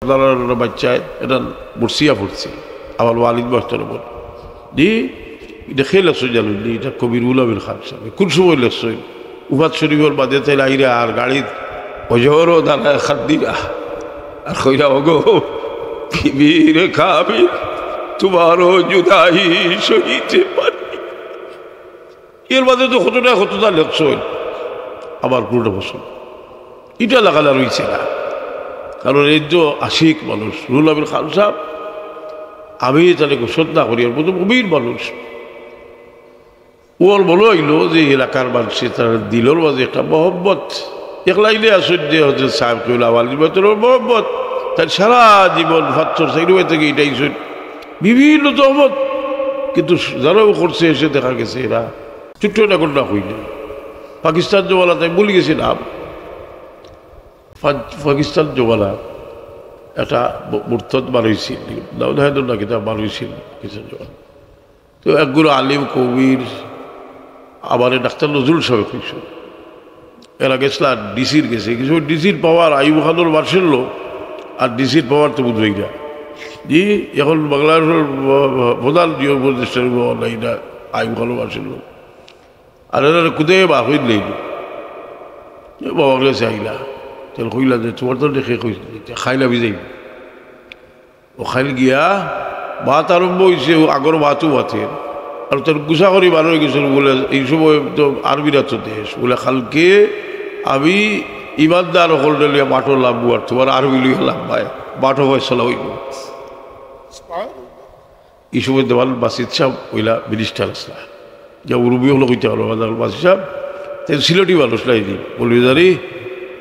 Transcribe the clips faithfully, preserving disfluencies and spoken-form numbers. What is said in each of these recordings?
দালালর বাচ্চায় এটা মুর্শিয়া পড়ছে, আমার ওয়ালিদ মাস্টার বলে। জি, এটা কে লেখছইন জানইন নি? এটা কবি রুহুল আমিন খান সাহেব। কোন সময় লেখছইন? উফাত শরীফর বাদে তাইন আইরা আর গাড়িত অজরো দাঁড়ায় খান্দিরা। আর কইরা, "ওগো, বিবি রে কামিল, তোমারও জুদাই সইতে পারি।" এর বাদে তো কতটা, কতটা লেখছইন আমার পুরোটা বছর। এটা লাগালা রইছে না, কারণ এই তো আশিক মানুষ, রুহুল আমিন খান সাহেব, আমি তারে গোসল না করি, আর মতো গভীর মানুষ। ওর মনে হইল যে এলাকার মানুষে তার দিলর মাঝে একটা মহব্বত, এক লাইনে আসুন যে হজরত সাহেব কিবলা ওয়ালিদ মাস্টারর মহব্বত, তাই সারা জীবন পাঁচ ছয় সাইড হয়ে থেকে এটাই শুন, বিভিন্ন তহমত, কিন্তু যারাও করছে এসে দেখা গেছে এরা ছোট্ট একটা ঘটনা হইলে পাকিস্তান জমানা তাই ভুলে গেছি নাম। পা-, পাকিস্তান জমানা একটা ব-, মুরতাদ বার হইছিল, দাউদ হায়দর না কিতা বার হইছিল পাকিস্তান জমানা। তো একগুলো আলিম কবির, আবার ডাক্তার নজরুল সাহেব কিছু, এরা গেছিলা ডিসির গেছে, কিছু ডিসির পাওয়ার আইব খানোর বাসের লোক, আর ডিসির পাওয়ার তো বুঝবেই না। জি, এখন বাংলাদেশের প্রধান যে উপদেষ্টা নাই না, আইব খানোর বাসের লোক। আর এরা কুদে বা হইল নেই, বাবা গেছে আইলা, তাহলে কইলা যে তোমার তো দেখে কইছে খাইলা বিজাই। ও খাইল গিয়া ভাত আরম্ভ হইছে, ও আগর ভাতও ভাতে। আর তার গুছা করি বার হয়ে গেছিল বলে, এই সময় তো আরবিরা তো দেশ। বলে, "কালকে আমি ইমানদার হকল লইয়া মাঠো লাভবো, আর তোমার আরবি লইয়া লাভবায়, মাঠো ফয়সলা হইব।" এই সময় দেওয়ান বাসিদ সাহেব ওইলা মিনিস্টার আসলা। যে মুরব্বী হলো কইতে পারবো, বাজার বাসিদ সাহেব, তাই সিলেটি মানুষ নাই দি। বলবি, "জানি,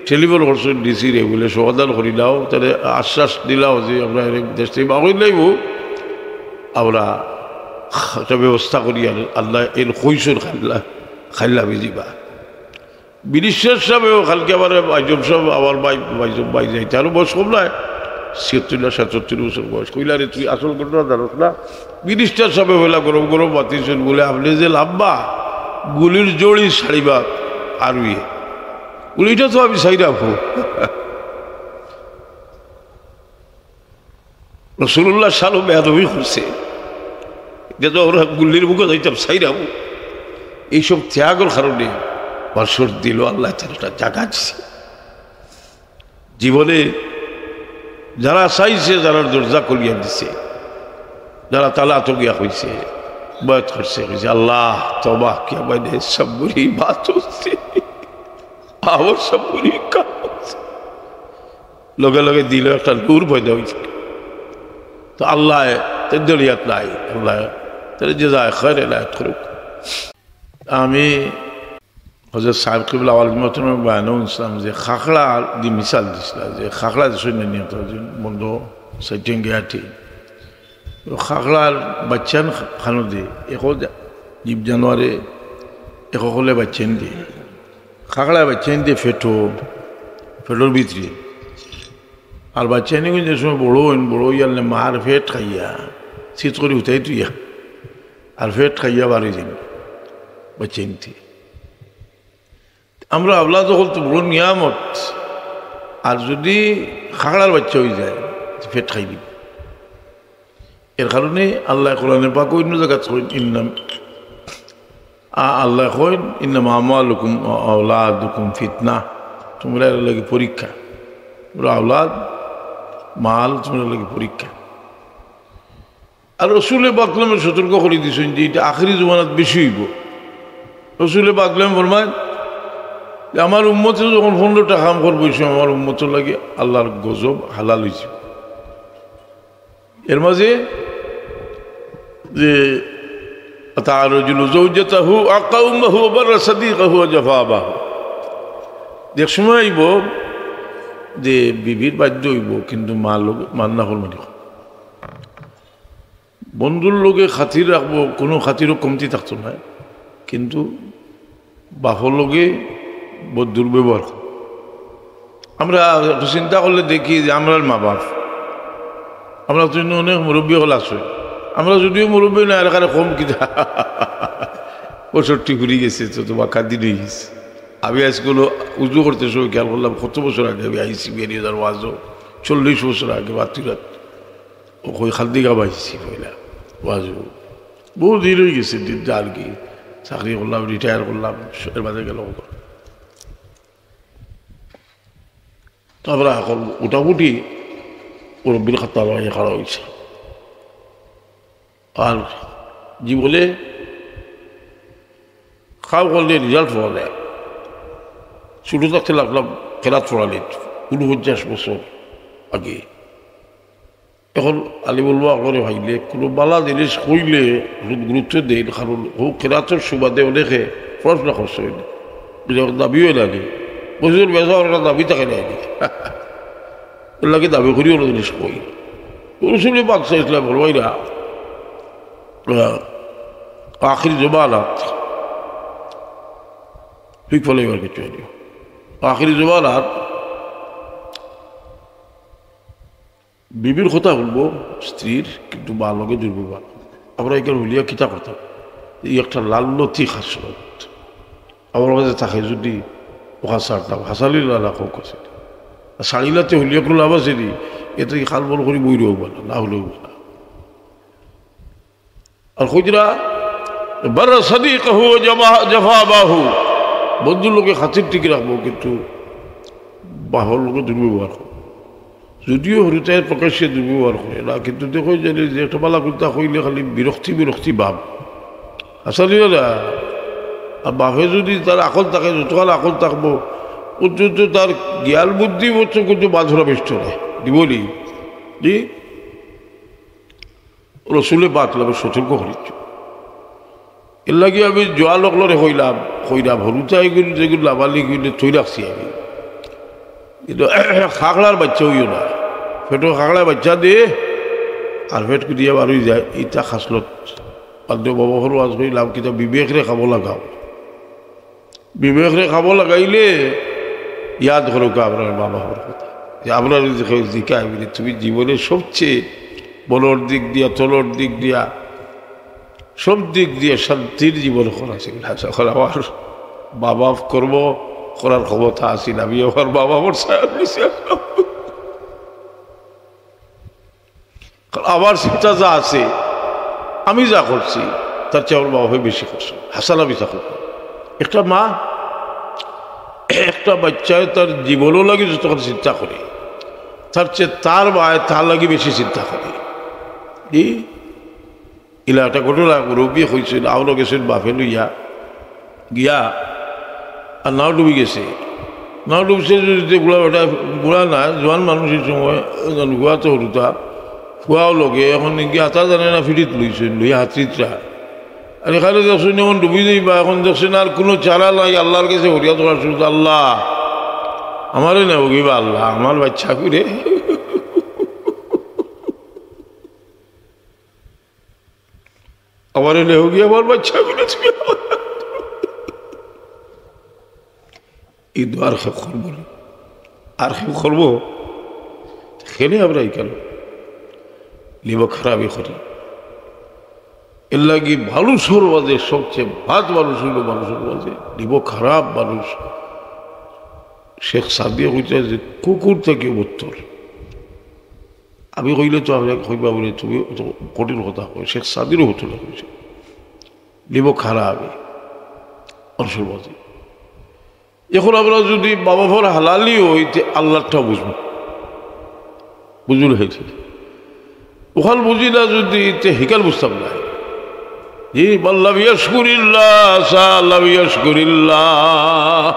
টেলিফোন করছেন ডিসি রে, বলে সমাধান করি দাও, তাহলে আশ্বাস দিলাও যে আমরা এর দেশ থেকে বাগই লাইব, আমরা একটা ব্যবস্থা করি, আর আল্লাহ এর কইসর খাইলা, খাইলা বিজিবা।" মিনিস্টার সাহেব কালকে আমার বাইজম সাহেব, আমার ভাই, বাইজম ভাই যাইতে আরো বয়স কম নাই, ছিয়াত্তর না সাতাত্তর বছর বয়স। কইলা, "রে, তুই আসল ঘটনা জানোস না?" মিনিস্টার সাহেব হইলা গরম গরম মাতিছেন বলে, "আপনি যে লাম্বা গুলির জড়ি ছাড়িবা আরুয়ে।" বলে, "এটা তো আমি চাইরাম।" রসুলুল্লাহ সালো বেয়াদবি করছে, যে তো আমরা গুল্লির মুখে যাইতাম চাইরাম। এইসব ত্যাগর কারণে মানুষের দিলও আল্লাহ তাআলা একটা জাগা দিছে। জীবনে যারা চাইছে, যারা দরজা খুলিয়া দিছে, যারা তালা তো গিয়া হইছে, বয়াত করছে, কইছে, "আল্লাহ, তবা কিয়া বাইনে সবুরি বাত হচ্ছে, আমার সবুরি কাম হচ্ছে।" লগে লগে দিলও একটা নূর পয়দা হইছে। তো আল্লাহ তেজলিয়াত নাই, আল্লাহ তাহলে যে যায় খয়রে এনায়েত করুক। আমি হজরত সাহেব কিবলা আওয়াল মতন বয়ানও শুনছিলাম যে খাখড়া দি মিসাল দিছিলা, যে খাখড়া যে সৈন্য নিহত হয়েছে, বন্ধ সেটিং গেয়াটি। তো খাখড়ার বাচ্চান খানো দে, একো জা-, জীব জানোয়ারে একো করলে বাচ্চান দে। খাখড়ায় বাচ্চান দে ফেটো, ফেটোর ভিতরে। আর বাচ্চানি কিন্তু যে সময় বড় হইন, বড় হইয়ালে মার ফেট খাইয়া, শীত করে উঠাই তুইয়া, আর ফেট খাইয়া বাড়ি যাইন বাচ্চানিতে। আমরা আওলাদ হকল তো বড় নিয়ামত, আর যদি খাগড়ার বাচ্চা হয়ে যায়, তো পেট খাই দিব। এর কারণে আল্লাহ কোরআনে পাক অন্য জায়গাত কইন, "ইন্নাম-, আ-, আল্লাহ কইন, 'ইন্নামা আমওয়ালুকুম ওয়া আওলাদুকুম ফিতনা।'" তোমরা এর লাগি পরীক্ষা, তোমরা আওলাদ, মাল তোমরা লাগি পরীক্ষা। আর রসুলে পাকলামে সতর্ক করে দিয়েছেন যে এটা আখেরি জমানাত বেশি হইব। রসুলে পাকলাম ফরমায় যে আমার উম্মতে যখন পনেরোটা কাম করবো, ওই সময় আমার উম্মতর লাগি আল্লাহর গজব হালাল হয়েছে। এর মাঝে যে তার রজুল জৌজাতাহু আকা উম্মাহু বাররা সাদিকাহু জফা আবাহু। এক সময় আইব যে বিবির বাধ্য হইব, কিন্তু মা লোক মান্না ফরমানি। বন্ধুর লগে খাতির রাখবো, কোনো খাতিরও কমতি থাকতো না, কিন্তু বাপর লগে বড় দুর্ব্যবহার। আমরা একটু চিন্তা করলে দেখি যে আমরার মা বাপ, আমরা তো অনেক মুরব্বী হল আছে, আমরা যদিও মুরব্বী না, এলাকার কম কিতা পঁয়ষট্টি ঘুরি গেছে, তো তোমার কাদিন হয়ে গেছে। আমি আজকাল উজু করতে সময় খেয়াল করলাম, কত বছর আগে আমি আইসি বেরিয়ে যাওয়ার ওয়াজও চল্লিশ বছর আগে বাতুরাত ও কই খান্দি গামাইছি পয়লা ওয়াজু। বহুত দিন অই গেছে, দিন যার কি, চাকরি করলাম, রিটায়ার করলাম, এর বাদে গেল। তো আমরা এখন মোটামুটি মুরব্বির খাতা লইয়া খাড়া অইছি। আর জীবনে কাম করলে রেজাল্ট পাওয়া যায়। ছোটো থাকতে লাগলাম কেরাত পড়ানিত, ঊনপঞ্চাশ বছর আগে। এখন আলিমুল হক অকলরে পাইলে কোনো বালা জিনিস কইলে বহুত গুরুত্ব দেইন, কারণ অউ কেরাতর সুবাদে অনেকে পড়াশোনা করছইন, বুঝে দাবিও লাগে। বুঝুন, বেজা ওরা দাবি থাকে না, এর লাগি দাবি করিও না জিনিস কই। রসুলে পাক সাল্লাল্লাহু আলাইহি ওয়াসাল্লাম ফরমাইরা, আহ, আখির জমানাত, ঠিক ফলাইবার কিছু হইল। আখির জমানাত বিবির কথা শুনবো স্ত্রীর, কিন্তু মার লগে দুর্ব্যবহার। আমরা এখানে হুলিয়া কিতা করতাম, এই একটা লালনতি খাসলত আমার মাঝে থাকে, যদি ওখান ছাড়তাম, হাসালি না, না, খুব কাছে। আর শাড়িলাতে হুলিয়া কোনো লাভ আছে নি? এতে কি খাল বল করি বই রোগ বানা, না হলেও বানা। আর কইতরা, "বাররা সাদিকাহু ওয়া জাফা-, জাফা আবাহু।" বন্ধুর লগে খাতির ঠিক রাখবো, কিন্তু বাপর লগে দুর্ব্যবহার করবো। যদিও হুরুতায় প্রকাশ্যে দুর্ব্যবহার করে না, কিন্তু দেখো যে, যে একটা বালা কুন্তা কইলে খালি বিরক্তি বিরক্তি ভাব। আসলে না, আর বাপে যদি তার আকল থাকে, যতক্ষণ আকল থাকবো, পর্যন্ত তার জ্ঞান বুদ্ধি পর্যন্ত কিন্তু বাধরা বেষ্ট নয়। দিবনি? জি? রসুলে পাক লগে সতর্ক করিছ। এর লাগি আমি জোয়ান অকলরে কইলাম, কইলাম, হুরুতা এগুলো যেগুলো নাবালিগ অইলে থই রাখছি আমি। কিন্তু খাকড়ার বাচ্চা অইও না। পেটো খাকড়ার বাচ্চা দে, আর পেট কুদিয়া বার অই যায়, ইতা খাসলত। আর দে বাবা হর ওয়াজ কইলাম, কিতা বিবেকরে কামো লাগাও। বিবেকরে কামো লাগাইলে ইয়াদ করো কি আপনার মা বাবার কথা। যে আপনার যদি কেউ জিকায়, বলে, "তুমি জীবনে সবচেয়ে মনর দিক দিয়া, তনর দিক দিয়া, সব দিক দিয়া শান্তির জীবন করা আছে কিনা?" আচ্ছা, এখন আমার মা বাপ কর্ম করার ক্ষমতা আছে না, আমি আমার মা বাবার ছায়া নিচে আসলাম। কারণ আমার চিন্তা যা আছে, আমি যা করছি, তার চেয়ে আমার মা বাপে বেশি করছে। হাসান আমি যা করবো। একটা মা, একটা বাচ্চায় তার জীবনও লাগি যতক্ষণ চিন্তা করে, তার চেয়ে তার মায় তার লাগি বেশি চিন্তা করে। এই ইলা একটা ঘটনা মুরব্বী কইছইন, আওনো গেছইন বাপে লইয়া গিয়া, আর নাও ডুবি গেছে। নাও ডুবছে যদি বুড়া বেটা, বুড়া না, জোয়ান মানুষ এই সময়, ফুয়া তো হুরুতা, ফুয়াও লগে, এখন গিয়া আতা জানে না, ফিরিত লইছইন, লইয়া হাতরিতরা। আর এখানে দেখছইন এমন ডুবি যাইবা, এখন দেখছইন আর কোনো চারা নাই, আল্লাহর কাছে ফরিয়াদ করা শুরু, "আল্লাহ, আমারে নেও গিবা আল্লাহ, আমার বাচ্চা ফিরে।" আমারে নেও গিয়া আমার বাচ্চা ফিরে তুমি। এই দোয়ার কেউ করবো না। আর কেউ করবো? খেলে আমরা এই কেন? নিব খারাপই করি। এর লাগি মানুষর মাঝে সবচেয়ে বাদ মানুষ অইল মানুষর মাঝে। নিব খারাপ মানুষ। শেখ সাদিয়ে কইতে যে কুকুর থেকে উত্তর। আমি কইলে তো আপনি কইবা বলে তুমি অত কঠিন কথা কই। শেখ সাদিরও হতো না কইছে। নিব খারাপ মানুষর মাঝে। এখন আমরা যদি বাবা ফর হালালি হইতে আল্লাহটা বুঝবো, বুঝুন হয়েছে। ওখান বুঝি না যদি তে হিকাল বুঝতাম না। জি, মাল্লাম ইয়াশকুরিল্লাহ, সাল্লাম ইয়াশকুরিল্লাহ।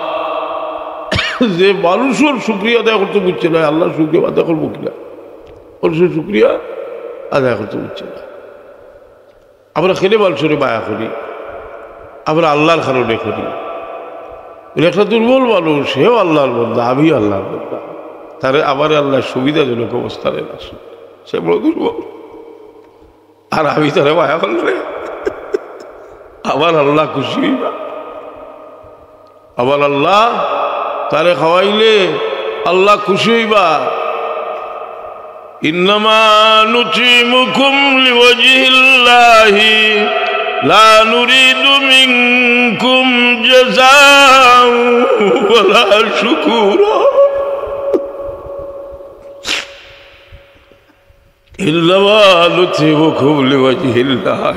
যে মানুষর শুকরিয়া আদায় করতে বুঝছে না, আল্লাহর শুকরিয়া আদায় করবো কিনা? মানুষর শুকরিয়া আদায় করতে বুঝছে না। আমরা খেলে মানুষরে মায়া করি, আমরা আল্লাহর কারণে করি। বলে, একটা দুর্বল মানুষ, হেও আল্লাহর বন্দা, আমিও আল্লাহর বন্দা, তারে আমারে আল্লাহ সুবিধাজনক অবস্থানে রাখছে, সে বড় দুর্বল। আর আমি তারে মায়া করলে আমার আল্লাহ খুশি হইবা। আমার আল্লাহ তারে খাওয়াইলে আল্লাহ খুশি হইবা। ইন্নামা নুতিমুকুম লিওয়াজহিল্লাহি লা নুরিদু মিনকুম জাযাআন ওয়ালা শুকুরা। إنما نطعمكم لوجه الله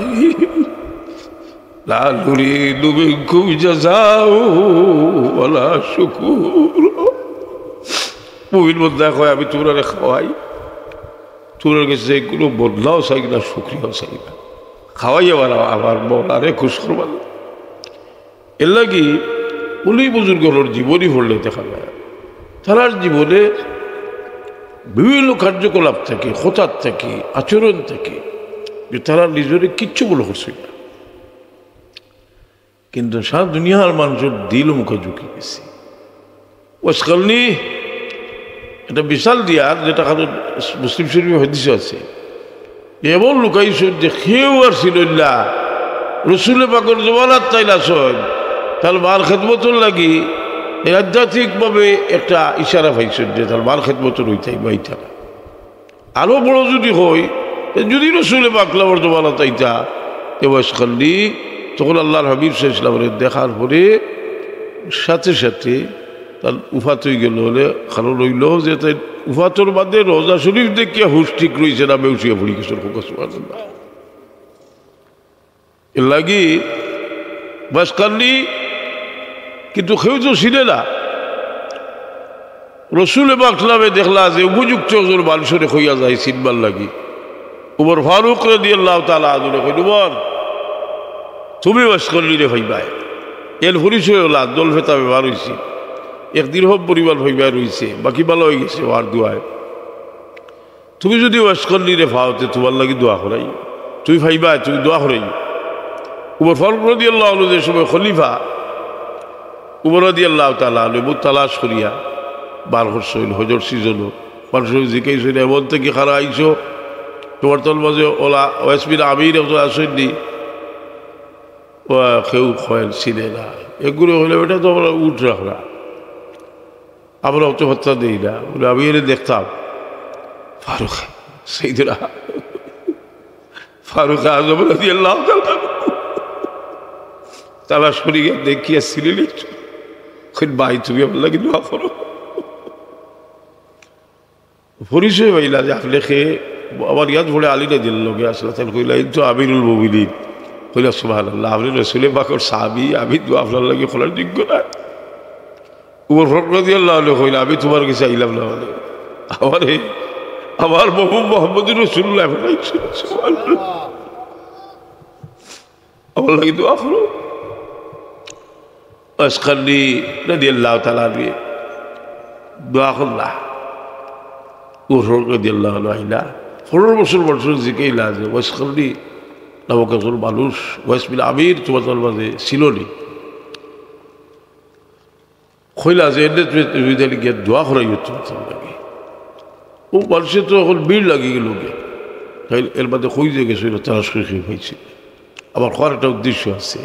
لا نريد منكم جزاء ولا شكورا। মুমিন বান্দায় কয়, "আমি তুমরারে খাওয়াই, তুমরার গেছে কুনু বদলাও চাই না, শুকরিয়াও চাই না। খাওয়াই আমার, আমার মওলারে খুশ করবার লাগি।" এরলাগি অলি বুজুর্গর জীবনী পড়লে দেখা যায়, তারার জীবনে বিভিন্ন কার্যকলাপ থাকি, কথার থাকি, আচরণ থাকি, যে তারা নিজরে কিচ্ছু মনে করছে না, কিন্তু সারা দুনিয়ার মানুষর দিল মুখে ঝুঁকি গেছে। ওয়াইস কারনী একটা মিসাল দিয়ার, যেটা কারণ মুসলিম শরীফের হাদিসে আছে, এমন লুকাইছইন যে কেউ আর চিনইন না। রসুলে পাকর জমানাত তাইন আছইন, তান মার খেদমতর লাগি এই আধ্যাত্মিকভাবে একটা ইশারা পাইছইন যে তান মার খেদমতর অইতাই বা অইতা না। আরো বড় যদি কই, তে যদি রসুলে পাক লামর জমানাত আইতা, তে ওয়াইস কারনী, তখন আল্লাহর হাবিব সাল্লাল্লাহু আলাইহি ওয়াসাল্লামরে দেখার পরে সাথে সাথে তান উফাত অইগেলো অইলে, কারণ অইলো যে তাইন উফাতর বাদে রওজা শরীফ দেখিয়া হুশ ঠিক রইছে না, বেহুশ অইয়া পড়ি গেছইন। কউক্কা সুবহানাল্লাহ। এরলাগি ওয়াইস কারনী, কিন্তু কেউ তো চিনে না। রসুলে পাক সাল্লাল্লাহু আলাইহি ওয়াসাল্লামে দেখলা যে উপযুক্ত একজন মানুষরে কইয়া যায় চিনবার লাগি। উমর ফারুক রাদিয়াল্লাহু তাআলা আনহুরে কইন, "উমর, তুমি ওয়াইস কারনীরে পাইবায়।" এর পরিচয় অইলা দল ফেতা বেমার অইছে, এক দিরহম পরিমাণ পাইবায় রইছে, বাকি ভালা অইগেছে অউর দোয়ায়। তুমি যদি ওয়াইস কারনীরে পাও, তে তুমার লাগি দোয়া করাই। তুমি পাইবায়, তুমি দোয়া করাই। উমর ফারুক রাদিয়াল্লাহু আনহু যে সময় খলিফা, উমর রাদিয়াল্লাহু তাআলা আনহু বহুত তালাশ করিয়া বার করছইন, হজর সিজনো। মানুষরে জিকাইছইন, "এমন থাকি কারা আইছো? তুমার দলর মাঝে ওলা ওয়াইস বিন আমির একজন আছইন নি?" ও কেউ কয় চিনে না। এগুলো অইলে, "ওটা তো আমরা উট রাখরা।" আমরা অত পাত্তা দেই না। বলে, "আমি এরে দেখতাম।" ফারুক, সাইয়েদনা ফারুক আজম রাদিয়াল্লাহু তাআলা আনহু তালাশ করিয়া দেখিয়া চিনিলিছইন। কইন, "ভাই, তুমি আমার লাগি দোয়া করো।" পরিচয় পাইলা যে আপনে কে? আমার ইয়াদ পড়ে আলী রাদিয়াল্লাহু আনহু লগে আছলা, তাইন কইলা, "এই তো আমিরুল মুমিনিন।" কইলা, "সুবহানাল্লাহ, আপনে রসুলে পাকর সাহাবী, আমি দোয়া আপনার লাগি করার যোগ্য না।" উমর ফারুক রাদিয়াল্লাহু আনহু কইলা, "আমি তুমার গেছে আইলাম না মানে, আমারে আমার মাহবুব মুহাম্মদুর রাসূলুল্লাহ পাঠাইছইন, সুবহানাল্লাহ, আমার লাগি দোয়া করো।" ওয়াইস কারনী রাদিয়াল্লাহু তাআলা আনহু দোয়া করলা। উমর ফারুক রাদিয়াল্লাহু আনহু আইলা, পনরো বছর বয়সর জিকাইলা যে, "ওয়াইস কারনী নামক একজন মানুষ, ওয়াইস বিন আমির, তুমার দলর মাঝে ছিল নি?" কইলা যে, "এনে তুমি, তুমি তাইলে গিয়া দোয়া করাইও তুমার লাগি।" ও মানুষে তো অখন ভিড় লাগি গেলো গিয়া। তাইন এর বাদে কই যে গেছে, ইটা তালাশ করি কেউ পাইছে না। আমার কওয়ার একটা উদ্দেশ্য আছে,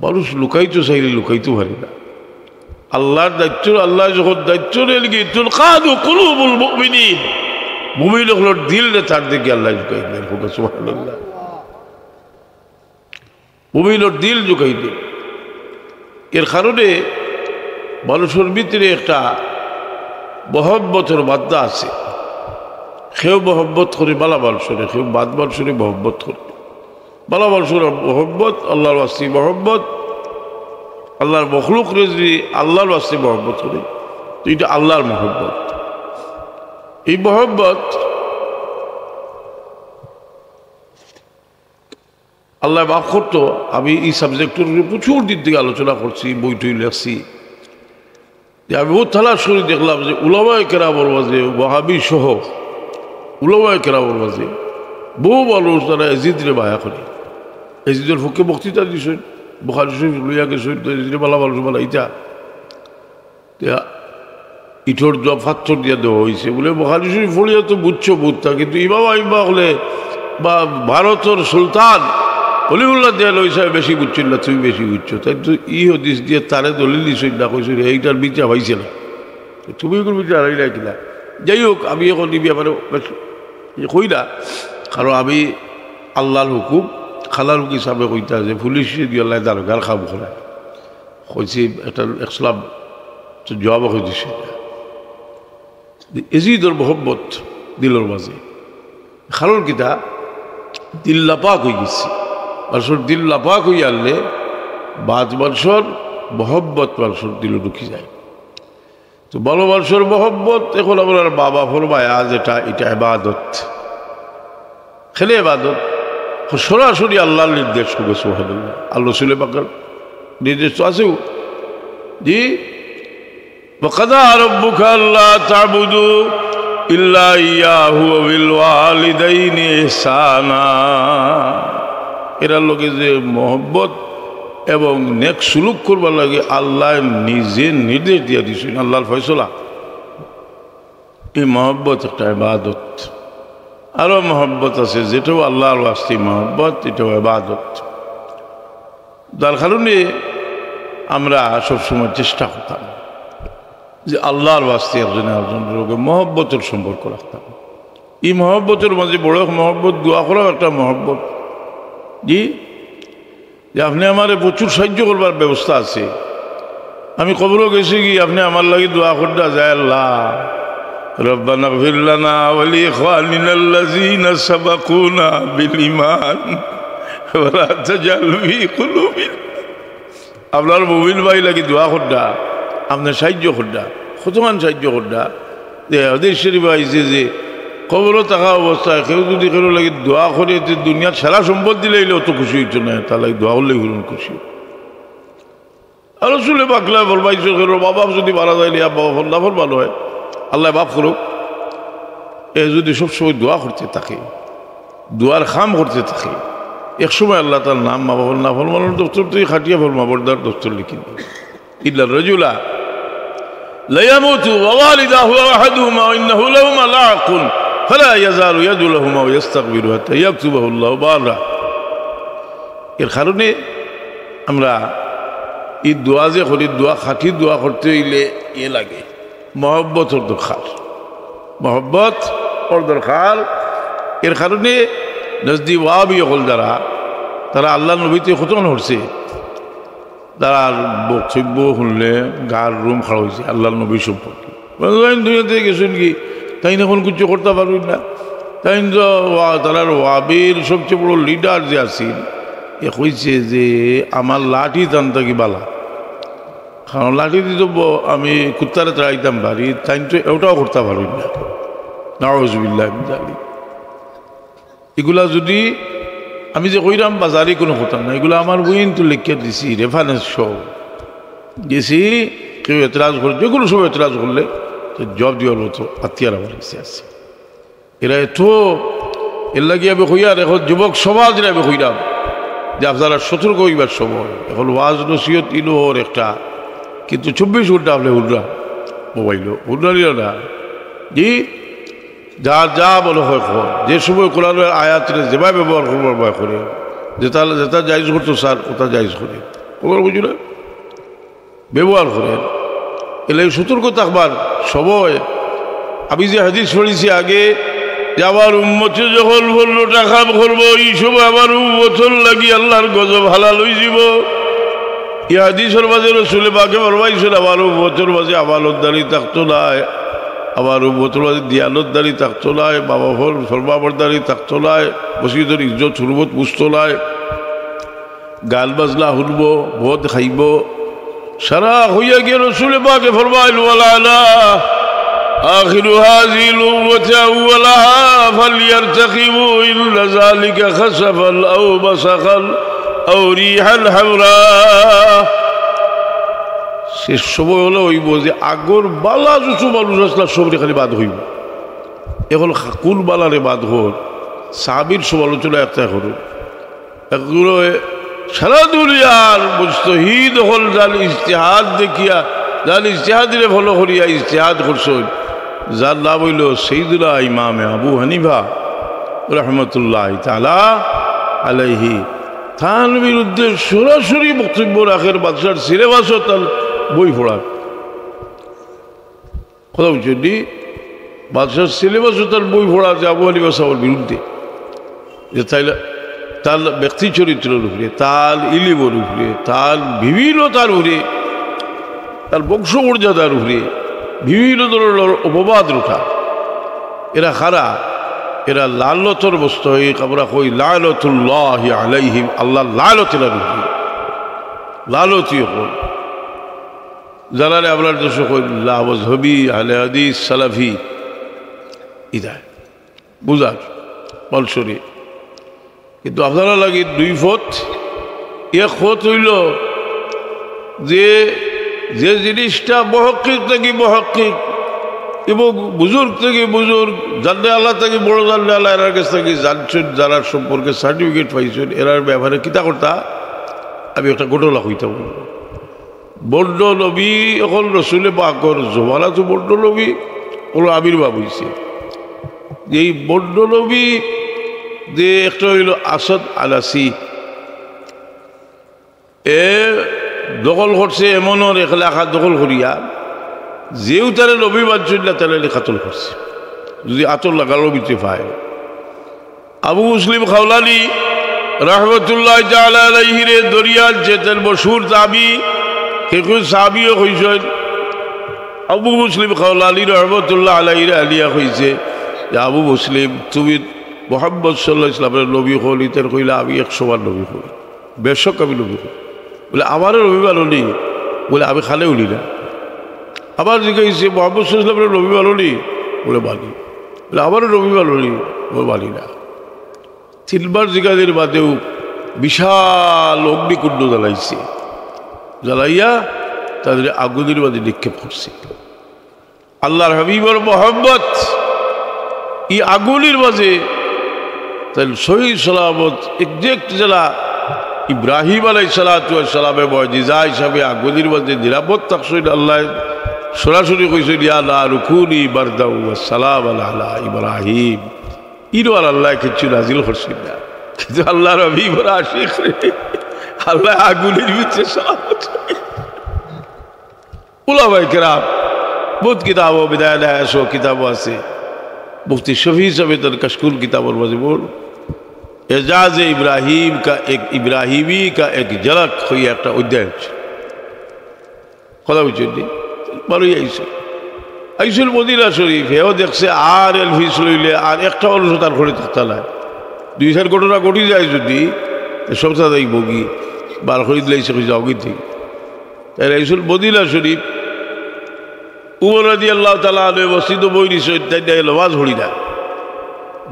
মানুষ লুকাইতো চাইলে লুকাইতো পারে না। আল্লাহর দায়িত্ব, আল্লাহ যখন দায়িত্ব নেন কি, তুনকাদু কুলুবুল মুমিনিন, মুমিন অকলর দিলরে তার দিকে আল্লাহ ঝুকাই দেন। কউক্কা সুবহানাল্লাহ। মুমিনর দিল ঝুকাই দেন। এর কারণে মানুষর ভিতরে একটা মহব্বতর মাদ্দা আছে। কেউ মহব্বত করে বালা মানুষরে, কেউ বাদ মানুষরে মহব্বত করে। বালা মানুষর মহব্বত, আল্লাহর ওয়াস্তে মহব্বত, আল্লাহর মখলুকরে যদি আল্লাহর ওয়াস্তে মহব্বত করে, তো ইটা আল্লাহর মহব্বত। এই মহব্বত আল্লাহ মাফ করতো, আমি এই subject-র উপরে প্রচুর দিন থেকে আলোচনা করছি, বই টই লেখছি, যে আমি বহুত তালাশ করি দেখলাম যে উলামায়ে কেরামর মাঝে, ওয়াহাবি সহ উলামায়ে কেরামর মাঝে বহু মানুষ যারা এজিদরে মায়া করে, এজিদর পক্ষে বক্তৃতা দিছইন, বুখারী শরীফ লইয়া গেছইন, তো এজিদরে বালা মানুষ বানাইতা। তে ইটর জবাব পাথর দিয়া দেওয়া অইছে। বলে, "বুখারী শরীফ পড়িয়া তো বুঝছো বুঝতা, কিন্তু ইমাম আইম্মা অকলে বা ভারতর সুলতান অলিউল্লাহ দেহলভী সাহেব বেশি বুঝছইন না, তুমি বেশি বুঝছো।" তাইন তো ই হাদিস দিয়া তারে দলিল দিছইন না, কইছইন, "এইটার বিচার পাইছে না।" তুমি এগুলো বিচার হারাইলা কিনা? যাই হোক, আমি অখন ই ব্যাপারে বেশ ইয়ে কই না, কারণ আমি আল্লাহর হুকুম, খালার হুকুম হিসাবে কইতা যে পুলিশে দিয়া আল্লাহ দারোগার কাম করে। কইছি একটা ইসলাম তো জবাব অখন দিছে। এজিদর মহব্বত দিলর মাঝে। কারণ কিতা? দিল নাপাক অইগেছে। মানষর দিল নাপাক অইয়ারলে বাদ মানষর মহব্বত মানষর দিলো ঢুকি যায়। তো ভালা মানষর মহব্বত, অখন আমরার বাবা ফরমায়া যেটা, ইটা ইবাদত। কেনে ইবাদত? সরাসরি আল্লার নির্দেশ। সুবহানাল্লাহ। আল্লার রসুলে পাকর নির্দেশ তো আছেউ। জি, وقضى ربك ألا تعبدوا إلا إياه وبالوالدين إحسانا। এরার লগে যে মহব্বত এবং নেক সুলুক করবার লাগি আল্লায় নিজে নির্দেশ দিয়া দিছইন, আল্লার ফয়সলা। ই মহব্বত একটা ইবাদত। আরো মহব্বত আছে, যেটাও আল্লার ওয়াস্তে মহব্বত, এটাও ইবাদত। যার কারণে আমরা সবসময় চেষ্টা করতাম যে আল্লার ওয়াস্তে একজনে আরকজনর লগে মহব্বতর সম্পর্ক রাখতাম। ই মহব্বতর মাঝে বড় এক মহব্বত, দোয়া করাও একটা মহব্বত। জি, যে আপনে আমারে প্রচুর সাহায্য করবার ব্যবস্থা আছে, আমি কবরো গেছি গি, আপনে আমার লাগি দোয়া করতা যায়, আল্লাহ, ربنا اغفر لنا ولإخواننا الذين سبقونا بالإيمان ولا تجعل في قلوبنا। আপনার মুমিন ভাই লাগি দোয়া করতা, আপনে সাহায্য করতা, কতখান সাহায্য করতা। যে হাদিস শরীফ আইছে যে কবরো থাকা অবস্থায় কেউ যদি কেউর লাগি দোয়া করে, তে দুনিয়ার সারা সম্পদ দিলাইলে অত খুশি অইতো নায়, তার লাগি দোয়া করলেউ পূরণ খুশি। আর রসুলে পাকলা ফরমাইছইন, কেউর বাবা যদি মারা যাইলে, বাবা ফর-, নাফরমান অয়, আল্লায় মাফ করউক, এ যদি সবসময় দোয়া করতে থাকে, দোয়ার কাম করতে থাকে, এক সময় আল্লায় তার নাম মা বাবার নাফরমানর দপ্তর থাকি কাটিয়া ফরমাবরদার দপ্তর লিখি দিবা। إن الرجل ليموت ووالداه أو أحدهما عنده لهما لعاق فلا يزال يدعو لهما ويستغفر حتى يكتبه الله برا। এর কারণে আমরা ই দোয়া যে করি, দোয়া খাঁটি দোয়া করতে অইলে ইয়ে লাগে, মহব্বতর দরকার, মহব্বতর দরকার। এর কারণে নজদি ওয়াহাবি অকল যারা, তারা আল্লার নবীতে কতখান করছে, তারার বক্তব্য হুনলে গার রুম খাড়া অইযায় আল্লার নবী সম্পর্কে। মানে, তাইন দুনিয়া থাকি গেছইন গি, তাইন অখন কিচ্ছু করতা পারইন না। তাইন তো ওয়া-, তারার ওয়াহাবির সবচেয়ে বড় লিডার যে আছিল, এ কইছে যে আমার লাঠি তান থাকি বালা, কারণ লাঠি দি তো ব-, আমি কুত্তারে তাড়াইতাম পারি, তাইন তো এটাও করতা পারইন না। নাউজুবিল্লাহ মিন যালিক। ইগুলা যদি আমি যে কইরাম বাজারি কুনু কথা না, ইগুলা আমার বইন তো লেখিয়া দিছি, রেফারেন্স সহ দিছি। কেউ এতরাজ করে, যে কুনু সময় এতরাজ করলে তো জবাব দিবার মতো আতিয়ার আমার কাছে আছে। এরা এত, এর লাগি আমি কইয়ার, অখন যুবক সমাজরে আমি কইরাম যে আপনারা সতর্ক অইবার সময়। অখন ওয়াজ নসিহত ইনো অর একটা, কিন্তু চব্বিশ ঘন্টা আপনে হুনরা, মোবাইলো হুনরা নিও না। জি, যা, যা মনে হয় কর, যে সময় কোরআনের আয়াতরে যেভাবে ব্যবহার করবার ব্যবহার করে, যেটা, যেটা জায়েজ করতো স্যার, ওটা জায়েজ করে। খবর বুঝো না? ব্যবহার করে। এর লাগি সতর্ক থাকবার সময়। আমি যে হাদিস পড়ছি আগে, যে আমার উম্মতে যখন পনেরোটা কাম করবো, ই সময় আমার উম্মতর লাগি আল্লার গজব হালাল অইযিবো। ই হাদিসর মাঝে রসুলে পাকে ফরমাইছইন, আমার উম্মতর মাঝে আমানতদারি থাকতো নায়, আমার উম্মতর মাঝে দিয়ানতদারি থাকতো নায়, মা বাপর ফরমাবরদারি থাকতো নায়, মসজিদর ইজ্জত হুরমত বুঝতো নায়, গান বাজনা হুনবো, মদ খাইবো। সারা অইয়া গিয়া রসুলে পাকে ফরমাইল, "ওয়ালানা আখিরু হাযিহিল উম্মতি আউওয়ালাহা ফালইয়ারতাকিবু ইন্না যালিকা খাসাফান আও মাসাখান আও রিহান হামরা।" শেষ সময় অইলে অইবো যে আগর বালা যত মানুষ আছলা সবরে খালি বাদ অইবো। অখন খা-, কুন বালারে বাদ অর? সাহাবীর সমালোচনা একটা করো। এগুলো সারা দুনিয়ার মুজতাহিদ অকল যান ইজতিহাদ দেখিয়া, যান ইজতিহাদরে ফলো করিয়া ইজতিহাদ করছইন, যার নাম অইলো সাইয়্যিদুনা ইমামে আবু হানিফা রহমতুল্লাহি তাআলা আলাইহি। তান বিরুদ্ধে সরাসরি বক্তব্য রাখের বাদশার সিলেবাসও তান বই পড়ার। কথা বুঝছইন নি? বাদশার সিলেবাসও তার বই পড়া আছে আবু হানিফা সাহেবের বিরুদ্ধে, যে তাইলে তার ব্যক্তি চরিত্রের উপরে, তার ইলিমের উপরে, তার বিভিন্নতার উপরে, তার বংশমর্যাদার উপরে বিভিন্ন ধরনের অপবাদ রটা। এরা কারা? এরা লানতর মুস্তাহিক, আমরা কই লানতুল্লাহি আলাইহিম, আল্লাহর লানত এরার উপরে। লানতি অকল। যারারে আমরার দেশো কই লামজহবি, আহলে হাদিস, সালাফি, ইতা বুঝার মানুষরে। কিন্তু আপনারার লাগি দুই পথ। এক পথ অইলো যে, যে জিনিসটা মুহাক্কিক থাকি মুহাক্কিক এবং বুজুর্গ থাকি বুজুর্গ, জাননেআলা থাকি বড় জাননেআলা, এরার গেছ থাকি জানছইন, যারার সম্পর্কে certificate পাইছইন, এরার ব্যাপারে কিতা করতা, আমি একটা ঘটনা কইতাম। ভণ্ড নবী অকল রসুলে পাকর জমানাত ভণ্ড নবী অকলর আবির্ভাব অইছে। এই ভণ্ড নবী যে একটা অইলো আসাদ আনাসি, এ দখল করছে এমনর এক এলাকা দখল করিয়া, যেউ তারে নবী মানছইন না, তারে কতল করছে, যদি আতর লাগালো বিতে পায়। আবু মুসলিম খাওলানি রহমতুল্লাহ তাআলা আলাইহিরে ধরিয়া আনছে, তার মশহুর তাবি, কেউ কেউ সাহাবিও কইছইন। আবু মুসলিম খাওলানি রহমতুল্লাহ আলাইহিরে আনিয়া কইছে যে, "আবু মুসলিম, তুমি মোহাম্মদ সাল্লাল্লাহু আলাইহি ওয়াসাল্লামরে নবী কওনি?" তাইন কইলা, "আমি একশো বার নবী কই, বেশক আমি নবী কই।" বলে, "আমারে নবী মানোনি?" বলে, "আমি কানে হুনি না।" আবার জিজ্ঞাসা, "মোহাম্মদ সাল্লাল্লাহু আলাইহি ওয়াসাল্লামরে নবী মানোনি?" বলে, "মানি।" বলে, "আমারে নবী মানোনি?" বলে, "মানি না।" তিনবার জিজ্ঞাসার বাদেউ বিশাল অগ্নিকুণ্ড জ্বালাইছে, জ্বালাইয়া তারে আগুনর মাঝে নিক্ষেপ করছে। আল্লাহর হাবিবর মোহাম্মদ ই আগুনর মাঝে তাইন সহি সালামত exact যেলা ইব্রাহিম আলাইহিস সালাতু ওয়াস সালামে মুজিজা হিসাবে আগুনর মাঝে নিরাপদ থাকছইন। আল্লায় সরাসরি কইছইন, "ইয়া নারু কুনি বারদাও ওয়া সালামান আলা ইব্রাহিম।" ইনো আর আল্লায় কিচ্ছু নাজিল করছইন না, কিন্তু আল্লাহর হাবিবর আশিকরে আল্লায় আগুনর ভিতরে সালামত। উলামায়ে কেরাম, বহুত কিতাবো, বিদায়া নিহায়া সহ কিতাবো আছে। মুফতি শফি সাহেবে তান কাশকুল কিতাবর মাঝে বল, "এজাজে ইব্রাহিম কা এক, ইব্রাহিমি কা এক ঝলক" কইয়া একটা অধ্যায় আছে। কথা বুঝছইন নি? বারই আইছইন, আইছইন মদিনা শরীফ, হেও দেখছে আর এলফিস লইলে আর একটা মানুষ তার ঘরে থাকতা নায়। দুই চাইর ঘটনা ঘটি যায় যদি, সবতা যাইবোগি, বার করি দিলাইছে, কই যাওগি থাকি। তাইন আইছইন মদিনা শরীফ, উমর রাদিয়াল্লাহু তাআলা আনহু মসজিদো বই রইছইন, তাইন নামাজ পড়িরা।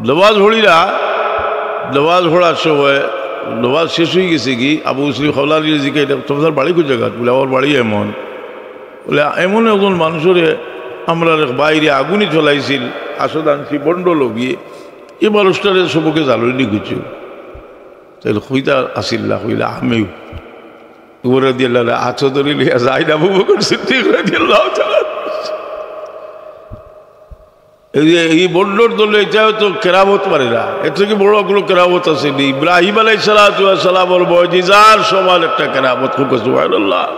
নামাজ পড়িরা, নামাজ পড়ার সময় নামাজ শেষ অইগেছেগি, আবু মুসলিম খাওলানিরে জিগাইরা, "তুমরার বাড়ি কুন জাগাত?" বলে, "আমার বাড়ি এমন।" বলে, "এমন একজন মানুষরে আমরার এক ভাইরে আগুনে জ্বালাইছিল, আসাদ আনাসি ভণ্ড নবীয়ে, ই মানুষটারে সবকে জ্বালাইনি কিছু।" তাইন কইতা আছিল না, কইলা, "আমিউ।" উমর রাদিয়াল্লাহু আনহু আতো ধরি লইয়া যাইন আবু বকর সিদ্দিক রাদিয়াল্লাহু তাআলা আনহু। এই যে এই ভণ্ডর দলে, ইতায় তো কেরামত মানে না, এর থাকি বড় কুনু কেরামত আছে নি? ইব্রাহিম আলাইহিস সালাতু ওয়াস সালামর মুজিজার সমান একটা কেরামত। কউক্কা সুবহানাল্লাহ।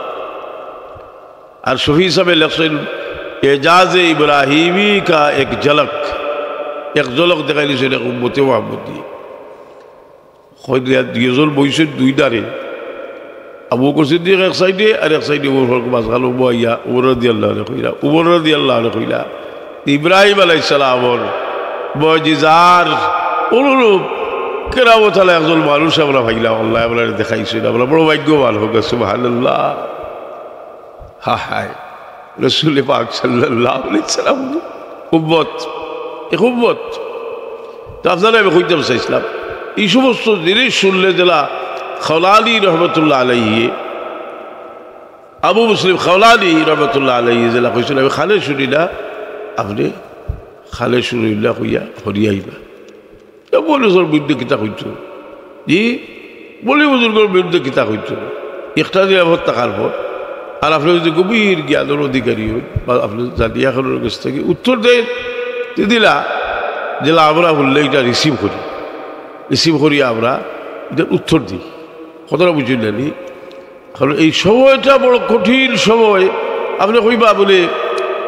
আর শফি সাহেবে লেখছইন, "এজাজে ইব্রাহিমি কা এক ঝলক", এক ঝলক দেখাই দিছইন এক উম্মতে মুহাম্মদী। কইরা দুইজন বইছইন দুই ধারে, আবু বকর সিদ্দিক এক সাইডে আর এক সাইডে উমর ফারুক, মাঝখানো বইয়া উমর রাদিয়াল্লাহু আনহু কইলা, উমর রাদিয়াল্লাহু আনহু কইলা, "ইব্রাহিম আলাইহিস সালামর মুজিজার অনুরূপ কেরামত আলা একজন মানুষ আমরা পাইলাম, আল্লায় আমরারে দেখাইছইন, আমরা বড় ভাগ্যবান।" কউক্কা সুবহানাল্লাহ। হায় হায়, রসুল পাক সাল্লাল্লাহু আলাইহি সাল্লাম উম্মত, এক উম্মত। তো আপনারারে আমি কইতাম চাইছলাম, ই সমস্ত জিনিস হুনলে যেলা খাওলানি রহমতুল্লাহ আলাইহি, আবু মুসলিম খাওলানি রহমতুল্লাহ আলাইহি যেলা কইছইন, "আমি কানে হুনি না, আপনে কানে হুনইন না কইয়া হরিয়াইবা।" এ মৌলভী সাবর বিরুদ্ধে কিতা কইতো? জি, মৌলভী বুজুর্গর বিরুদ্ধে কিতা কইতো? একটা নিরাপদ থাকার পর, আর আপনে যদি গভীর জ্ঞানর অধিকারী অইন, বা আপনে জানিয়া কারোর গেছ থাকি উত্তর দেইন, তে দিলা, যেলা আমরা হুনলে ইটা receive করি, receive করি আমরা ইটার উত্তর দেই। কথাটা বুঝছইন না নি? কারণ এই সময়টা বড় কঠিন সময়। আপনে কইবা বলে,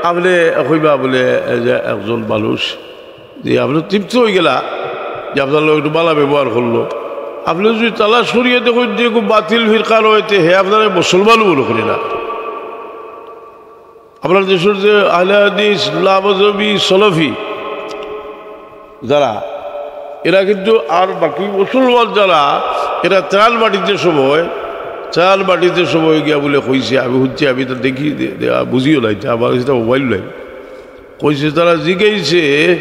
আপনে কইবা বলে, এই যে একজন মানুষ যে আপনে তৃপ্ত অইগেলা যে আপনার লগে একটু ভালা ব্যবহার করলো, আপনে যদি তালাশ করিয়া দেখইন যে কুনু বাতিল ফিরকা রয়, তে হে আপনারে মুসলমান মনো করে না। আমরার দেশর যে আহলে হাদিস, লামজহবি, সলফি, যারা এরা কিন্তু আর বাকি মুসলমান যারা, এরা ত্রাণ বাটিতে সময়, ত্রাণ বাটিতে সময় গিয়া বুলে কইছে, আমি হুনছি, আমি তো দেখি, দে-, দে-, বুঝিও নাই, আমার কাছে তো মোবাইল নাই। কইছে, তারা জিগাইছে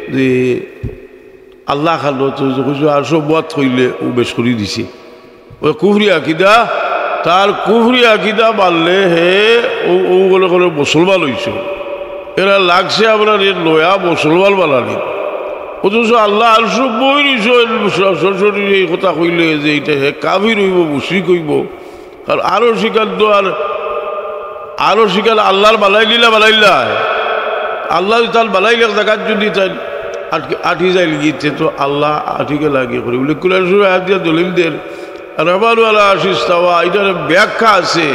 যে আল্লাহ খানো তো, কইছে আর সব মত কইলে ও বেশ করি দিছে। ওই কুফরি আকিদা, তার কুফরি আকিদা মানলে হে ও, ও মনে করে মুসলমান হইছে। এরা লাগছে আমরা রে নয়া মুসলমান বানানি। অথচ আল্লাহ আর সব বই নিছে, সরাসরি এই কথা কইলে যে এটা হে কাফির হইব, মুশরিক হইব। আর আরো শিকার তো আর, আরো শিকার আল্লাহর বানাইলিলা বানাইলা। আল্লাহ যদি তার বানাইলে জাগাত যদি তাই আটকে, আটি যাইল গিয়ে, তো আল্লাহ আটিকে লাগিয়ে করে বলে, কুরআন শরীফ আয়াত দিয়া দলিল দের, রহমান আলা আরশি ইস্তাওয়া, এটার ব্যাখ্যা আছে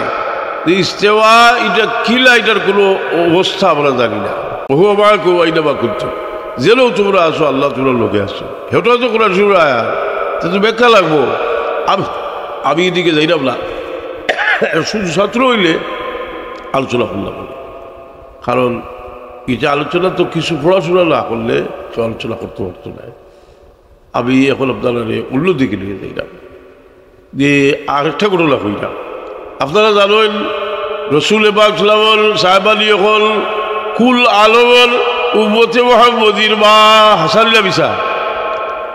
যে ইস্তেওয়া এটা কিলা, এটার কোনো অবস্থা আমরা জানি না। ওহুয়া মাআকুম আইনামা কুনতুম, যেলেও তোমরা আছো, আল্লাহ তোমরা লোকে আছো। হেটা তো কোরআন শরীফের আয়াত, তা তো ব্যাখ্যা লাগবো। আমি, আমি এদিকে যাইলাম না, শুধু ছাত্র হইলে আলোচনা করলাম, কারণ এটা আলোচনা তো কিছু পড়াশোনা না করলে কেউ আলোচনা করতে পারতো না। আমি এখন আপনারা অন্য দিকে নিয়ে যাইলাম যে আরেকটা ঘটনা কইলাম। আপনারা জানেন, রসুল পাক সাল্লাল্লাহু আলাইহি ওয়াসাল্লামর সাহেবানি এখন কুল আলমর উম্মতে মোহাম্মদীর মা হাসানিয়া মিছা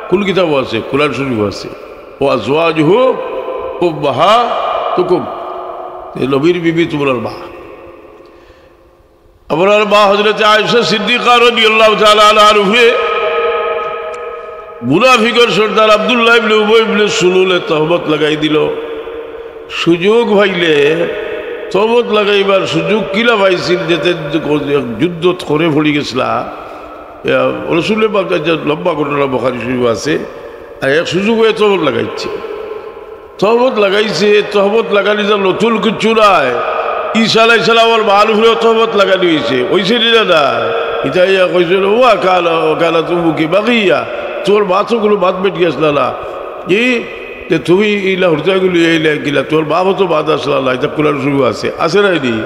কুল কিতাবও আছে, কোরআন শরীফও আছে। ও আজওয়াজুহু উম্মাহাতুকুম, এ নবীর বিবি তোমরার মা। আমরার মা হযরতে আয়েশা সিদ্দিকা রাদিয়াল্লাহু তাআলা আনহার উপরে মুনাফিকর সর্দার আব্দুল্লাহ ইবনে উবাই ইবনে সুলুলে তহমত লাগাই দিল। সুযোগ পাইলে তহমত লাগাইবার সুযোগ কিলা পাইছিল, যেতে যুদ্ধ করে পড়ি গেছিলা। ইয়া, রসুলে পাক যে লম্বা ঘটনা বুখারী শরীফ আছে, আর এক সুযোগ হয়ে তহমত লাগাইছে। তহমত লাগাইছে, তহমত লাগানি যা নতুন কিচ্ছু নাই। ঈসা আলাইহিস সালামর মার উপরেও তহমত লাগানি হইছে, হইছে নি না? না, ইতা ইয়া কইছে, "ওয়া কালা, ওয়া কালা তুমুকি বাগিয়া, তোর মা তো কোনো বাদ বেটি আসলা না। কি? যে তুমি ইলা হুরতাগুলি এইলা কিলা, তোর বাপও তো বাদ আসলা না।" ইতা কোরআন শরীফ আছে, আছে না নি?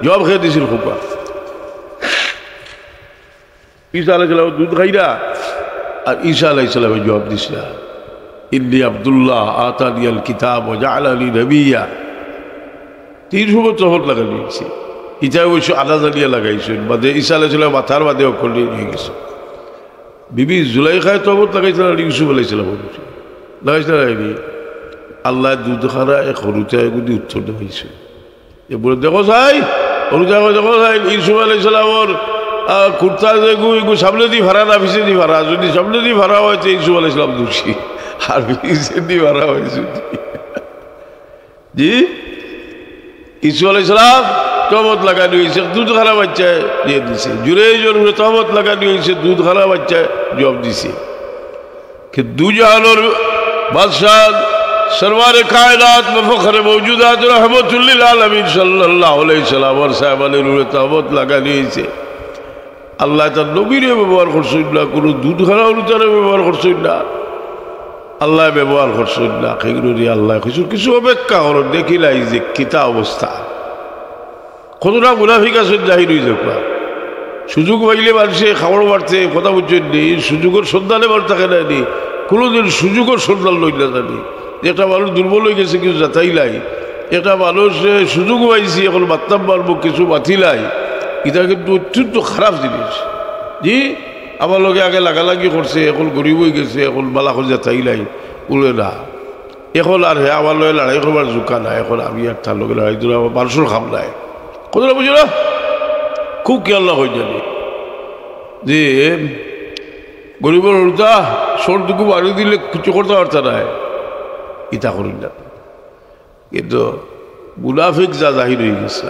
জবাব খেয়ে দিছিল খোকা। ঈসা আলাইহিস সালাম দুধ খাইরা, আর ঈসা আলাইহিস সালামে জবাব দিছিলা, "ইন্নী আব্দুল্লাহ আতানিয়াল কিতাব ওয়া জাআলানি নাবিয়্যা।" তিন সময় তহমত লাগানি হইছে। ইতা অবশ্য আদা জানিয়া লাগাইছইন, বাদে ঈসা আলাইহিস সালাম মাথার বাদে অক্ষর নিয়ে গেছে। বিবি জুলাইখায় তহমত লাগাইছিলা ইউসুফ আলাইহিস সালাম, লাগাইছিলা নাকি? আল্লাহ দুধ খারা এক হরুতে এগুদি উত্তর দেওয়া হয়েছে। এ বলে, "দেখো চাই, হরুতে দেখো চাই, ইউসুফ আলাইহিস সালামর, আহ, কুর্তা যেগু, এগু সামনে দি ফারা না পিছে দি ফারা? যদি সামনে দি ফারা হয়, তো ইউসুফ আলাইহিস সালাম দোষী। আর পিছে দি ফারা হয় যদি।" জি? ইউসুফ আলাইহিস সালাম তহমত লাগানি হইছে, দুধ খারা বাচ্চায় দিয়ে দিছে। জুরেইজর উপরে তহমত লাগানি হইছে, দুধ খারা বাচ্চায় জবাব দিছে। কিন্তু দুজাহানর বাদশাহ, সরওয়ারে কায়নাত, মুফাখখরে মওজুদাত, রহমতুল্লিল আলামিন সাল্লাল্লাহু আলাইহি সাল্লামর সাহেবানির উপরে তহমত লাগানি হইছে। আল্লাহ তার নবীরে ব্যবহার করছইন না, কোনো দুধ খারা হরুতারে ব্যবহার করছইন না। আল্লাহ ব্যবহার করছইন না, সেগুলো নিয়ে আল্লাহ কিছু, কিছু অপেক্ষা করো, দেখিলাই যে কিতা অবস্থা। কতটা মুনাফিক আছে জাহির হয়ে যাক না। সুযোগ পাইলে মানুষে খাবার বাড়তে কথা বুঝছেন নি, সুযোগের সন্ধানে বার থাকে না নি, কোনোদিন সুযোগের সন্ধান লই না জানি। একটা মানুষ দুর্বল হয়ে গেছে, কিছু যাতাইলাই, একটা মানুষ, এ, সুযোগ পাইছি, এখন বাত্তাম পারবো, কিছু বাতিলাই, এটা কিন্তু অত্যন্ত খারাপ জিনিস। জি, আমার লগে আগে লাগালাগি করছে, এখন গরিব হয়ে গেছে, এখন বালা করে যাতাইলাই, উড়ে না। এখন আর হে আমার লগে লড়াই করবার জুকা নাই, এখন আমি আর তার লগে লড়াই দিলে আমার মানুষের খাম নাই। কথাটা বুঝো না? খুব খেয়াল না হয়ে যাবে যে গরিবের হরুতা সর দুঃখ বাড়ি দিলে কিছু করতে পারতা না, ইতা করি না। কিন্তু মুনাফিক যা জাহির হয়ে গেছে।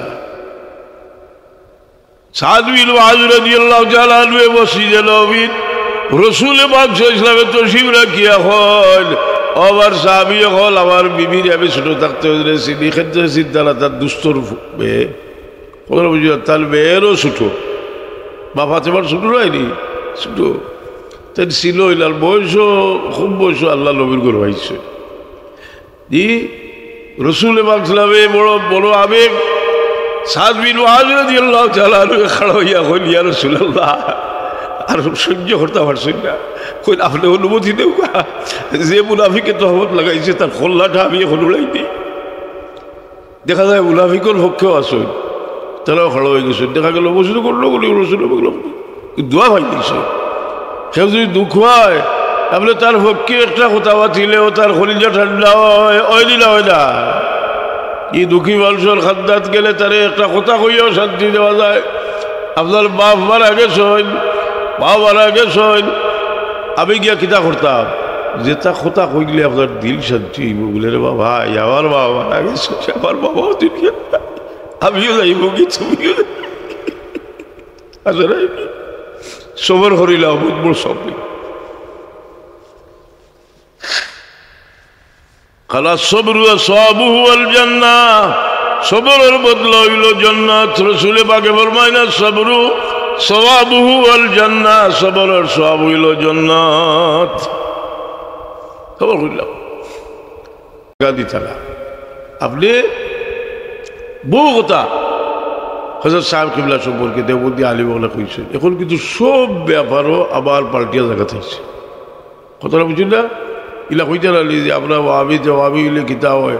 সাদ বিন মুআজ রাদিয়াল্লাহু তাআলা আনহু মসজিদে নববীত রসুল পাক সাল্লাল্লাহু আলাইহি ওয়াসাল্লামে তশরিফ রাখিয়া কইন, "ও আমার সাহাবী অকল, আমার বিবির আমি ছোট থাকতে হইলে চিনি খেতে চিন্তা না, তার দুস্তর মেয়ে।" ওরা বুঝি তার মেয়েরও ছোট, মা ফাতেমার ছোট নায়নি, ছোট। তাই ছিল, ইলার বয়সও, খুব বয়সও আল্লাহ নবীর ঘর হয়েছে। জি, রসুল পাক সাল্লামে বড়, বড় আবেগ। সাদ বিন মুআজ রাদিয়াল্লাহু তাআলা আনহু খাড়া হইয়া কইল, "ইয়া রাসূলুল্লাহ, আর সহ্য করতা পারছইন না। কইন, "আপনে অনুমতি দেউক্কা, যে মুনাফিকে তহমত লাগাইছে, তার কল্লাটা আমি এখন উড়াই দেই।" দেখা যায় মুনাফিকর পক্ষেও আছইন, তারাও খাড়া অই গেছইন। দেখা গেল মসজিদো ঘটনা ঘটি, রসুল বলল, দোয়া পাই দিছে। কেউ যদি দুঃখ অয়, আপনে তার পক্ষে একটা কথা মাতিলেও তার কলিজা ঠান্ডা অয়, অয়নি না অয় না? ই দুঃখী মানষর কান্দাত গেলে তারে একটা কথা কইয়াও শান্তি দেওয়া যায়। আপনার বাপ মারা গেছইন, মা মারা গেছইন, আমি গিয়া কিতা করতাম? যেটা কথা কইলে আপনার দিল শান্তি অইবো। বলে, "রে বাবা, আমার বাবা মারা গেছে, আমার বাবাও দুনিয়াত নাই, আমিও যাইমুগি, তুমিও যাইবায়।" আসলে সবর করিলাম, বহুত বড় সবর। قال الصبر ثوابه الجنة। সবরর বদলা অইলো জান্নাত। রসুলে পাকে ফরমাইন, الصبر ثوابه الجنة। সবরর সওয়াব অইলো জান্নাত। সবর করিলাম। গাদি থাকা। আপনে বউ কথা হযরত সাহেব কিবলা সম্পর্কে দেওবন্দি আলিম অকলে কইছইন। এখন কিন্তু সব ব্যাপারও আবার পাল্টিয়া জাগাত আইছে। কথাটা বুঝছইন না? ইলা কইতা নানি যে আমরা ওয়াহাবি, যে ওয়াহাবি অইলে কিতা অয়,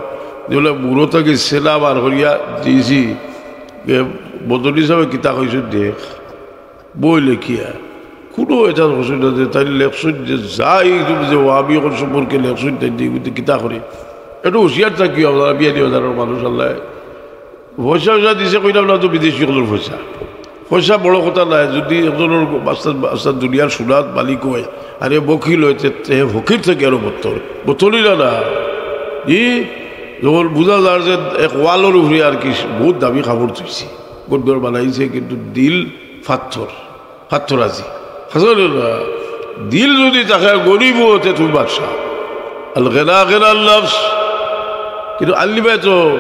যে বলে বুড়ো থাকি সেনা বার করিয়া দিছি, এ, মদনী সাহেবে কিতা কইছইন দেখ, বই লেখিয়া। কুনু এটা কইছইন না যে তাইন লেখছইন যে যাই তুমি যে ওয়াহাবি অকল সম্পর্কে লেখছইন তাইন যে কিতা করে। একটু হুঁশিয়ার থাকিও আপনারা, বিয়ানীবাজারর মানুষ আল্লায় পয়সা টয়সা দিছে কইলাম না তো বিদেশি অকলর পয়সা। পয়সা বড় কথা নায়, যদি একজনর বাস্তা, বাস্তা দুনিয়ার সোনার মালিক অয়, আর এ বখিল অয়, তে, তে ফকির থাকি আরো বদতর। বদতরই না না। ই যখন বুঝা যার যে এক ওয়ালর উপরে আর কি বহুত দামি কাপড় থুইছে, ঘর বানাইছে, কিন্তু দিল পাথর, পাথর আজি। হাজার না, দিল যদি থাকে গরিব অয়, তে তুমি বাদশা। আল গেনা গেনা আল নফস। কিন্তু আল্লিবায় তো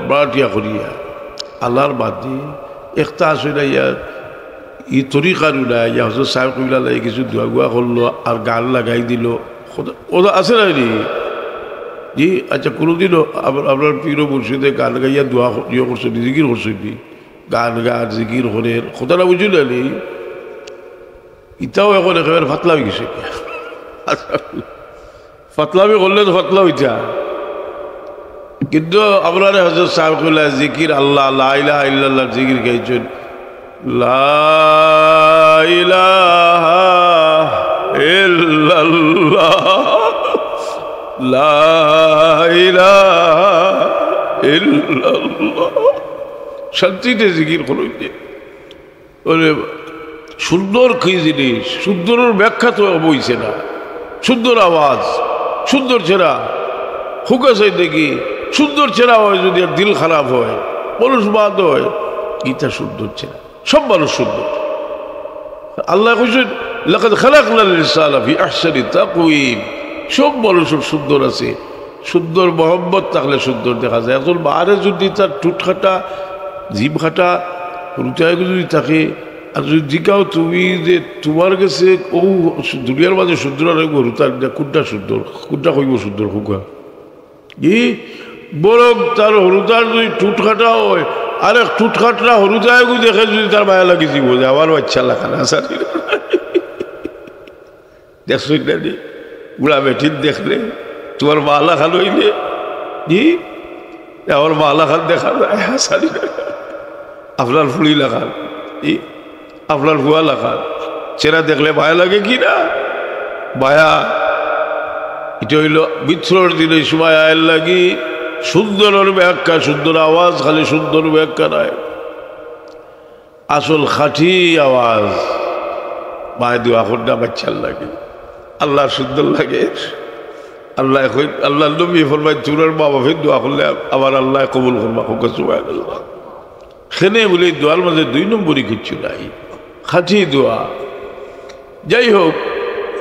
বাড়াটিয়া করিয়া। আল্লার বাদে একটা আছে না ইয়া, ই তরিকার উলা, ইয়া হজরত সাহেব কইলা লাগে কিছু দোয়া গুয়া করলো আর গান লাগাই দিল। খোদা, ওটা আছে না নি? জি, আচ্ছা, কোনোদিনও আপ-, আপনার পীর ও মুর্শিদে গান গাইয়া দোয়া ক-, ইয়ে করছইন নি, জিকির করছইন নি? গান গান, জিকির করের, কথাটা বুঝছইন না নি? ইটাও এখন একেবারে ফাতলা অই গেছে। ফাতলামি করলে তো ফাতলা অইতা। কিন্তু আপনারে হজরত সাহেব কইলা জিকির আল্লাহ, লা ইলাহা ইল্লাল্লাহ জিকির গাইছইন। লা ইলাহা ইল্লাল্লাহ, লা ইলাহা ইল্লাল্লাহ। শান্তিতে জিকির করইন। বলে, সুন্দর কি জিনিস? সুন্দরর ব্যাখ্যা তো অইছে না। সুন্দর আওয়াজ, সুন্দর চেহারা, হুকা চাই দেখি, সুন্দর চেহারা অয় যদি আর দিল খারাপ অয়, মানুষ বাদ অয়, ইটা সুন্দর চেহারা। সব মানুষ সুন্দর। আল্লায় কইছইন, "লাকাদ খালাকনাল ইনসানা ফি আহসানি তাকওয়িম।" সব মানুষ সুন্দর আছে। সুন্দর মহব্বত থাকলে সুন্দর দেখা যায়। একজন মারে যদি তার ঠুট কাটা, জিভ কাটা, হুরুতায় যদি থাকে, আর যদি জিকাও তুমি যে তোমার গেছে ও দুনিয়ার মাঝে সুন্দর আর হুরুতার কোনটা সুন্দর, কোনটা কইবো সুন্দর, হুকা? ই বরং তার হুরুতার যদি ঠুট কাটা অয়, আর এক ঠুট কাটা হুরুতায় দেখে যদি তার মায়া লাগি যিবো যে আমার বাচ্চা লাখান আছে। দেখছইন না নি? বুড়া বেটিন দেখলে তোমার মা লাখান অইলে, জি, আমার মা লাখান দেখা যায়, হাসানি না। আপনার ফুড়ি লাখান, জি, আপনার ফুয়া লাখান। চেহারা দেখলে মায়া লাগে কি না? মায়া। ইটা অইলো মিত্রর দিনে সময় আয়ের লাগি সুন্দরর ব্যাখ্যা, সুন্দর আওয়াজ, খালি সুন্দর ব্যাখ্যা নায়। আসল খাঁটি আওয়াজ। মায় দোয়া কররা বাচ্চার লাগি। আল্লার সুন্দর লাগে। আল্লায় কইন, আল্লার নবী ফরমাইন, "তুমরার মা-বাফে দোয়া করলে আমার আল্লায় কবুল করবা।" কউক্কা সুবহানাল্লাহ। কেনে বুলে, এই দোয়ার মাঝে দুই নম্বরি কিচ্ছু নাই। খাঁটি দোয়া। যাই হোক,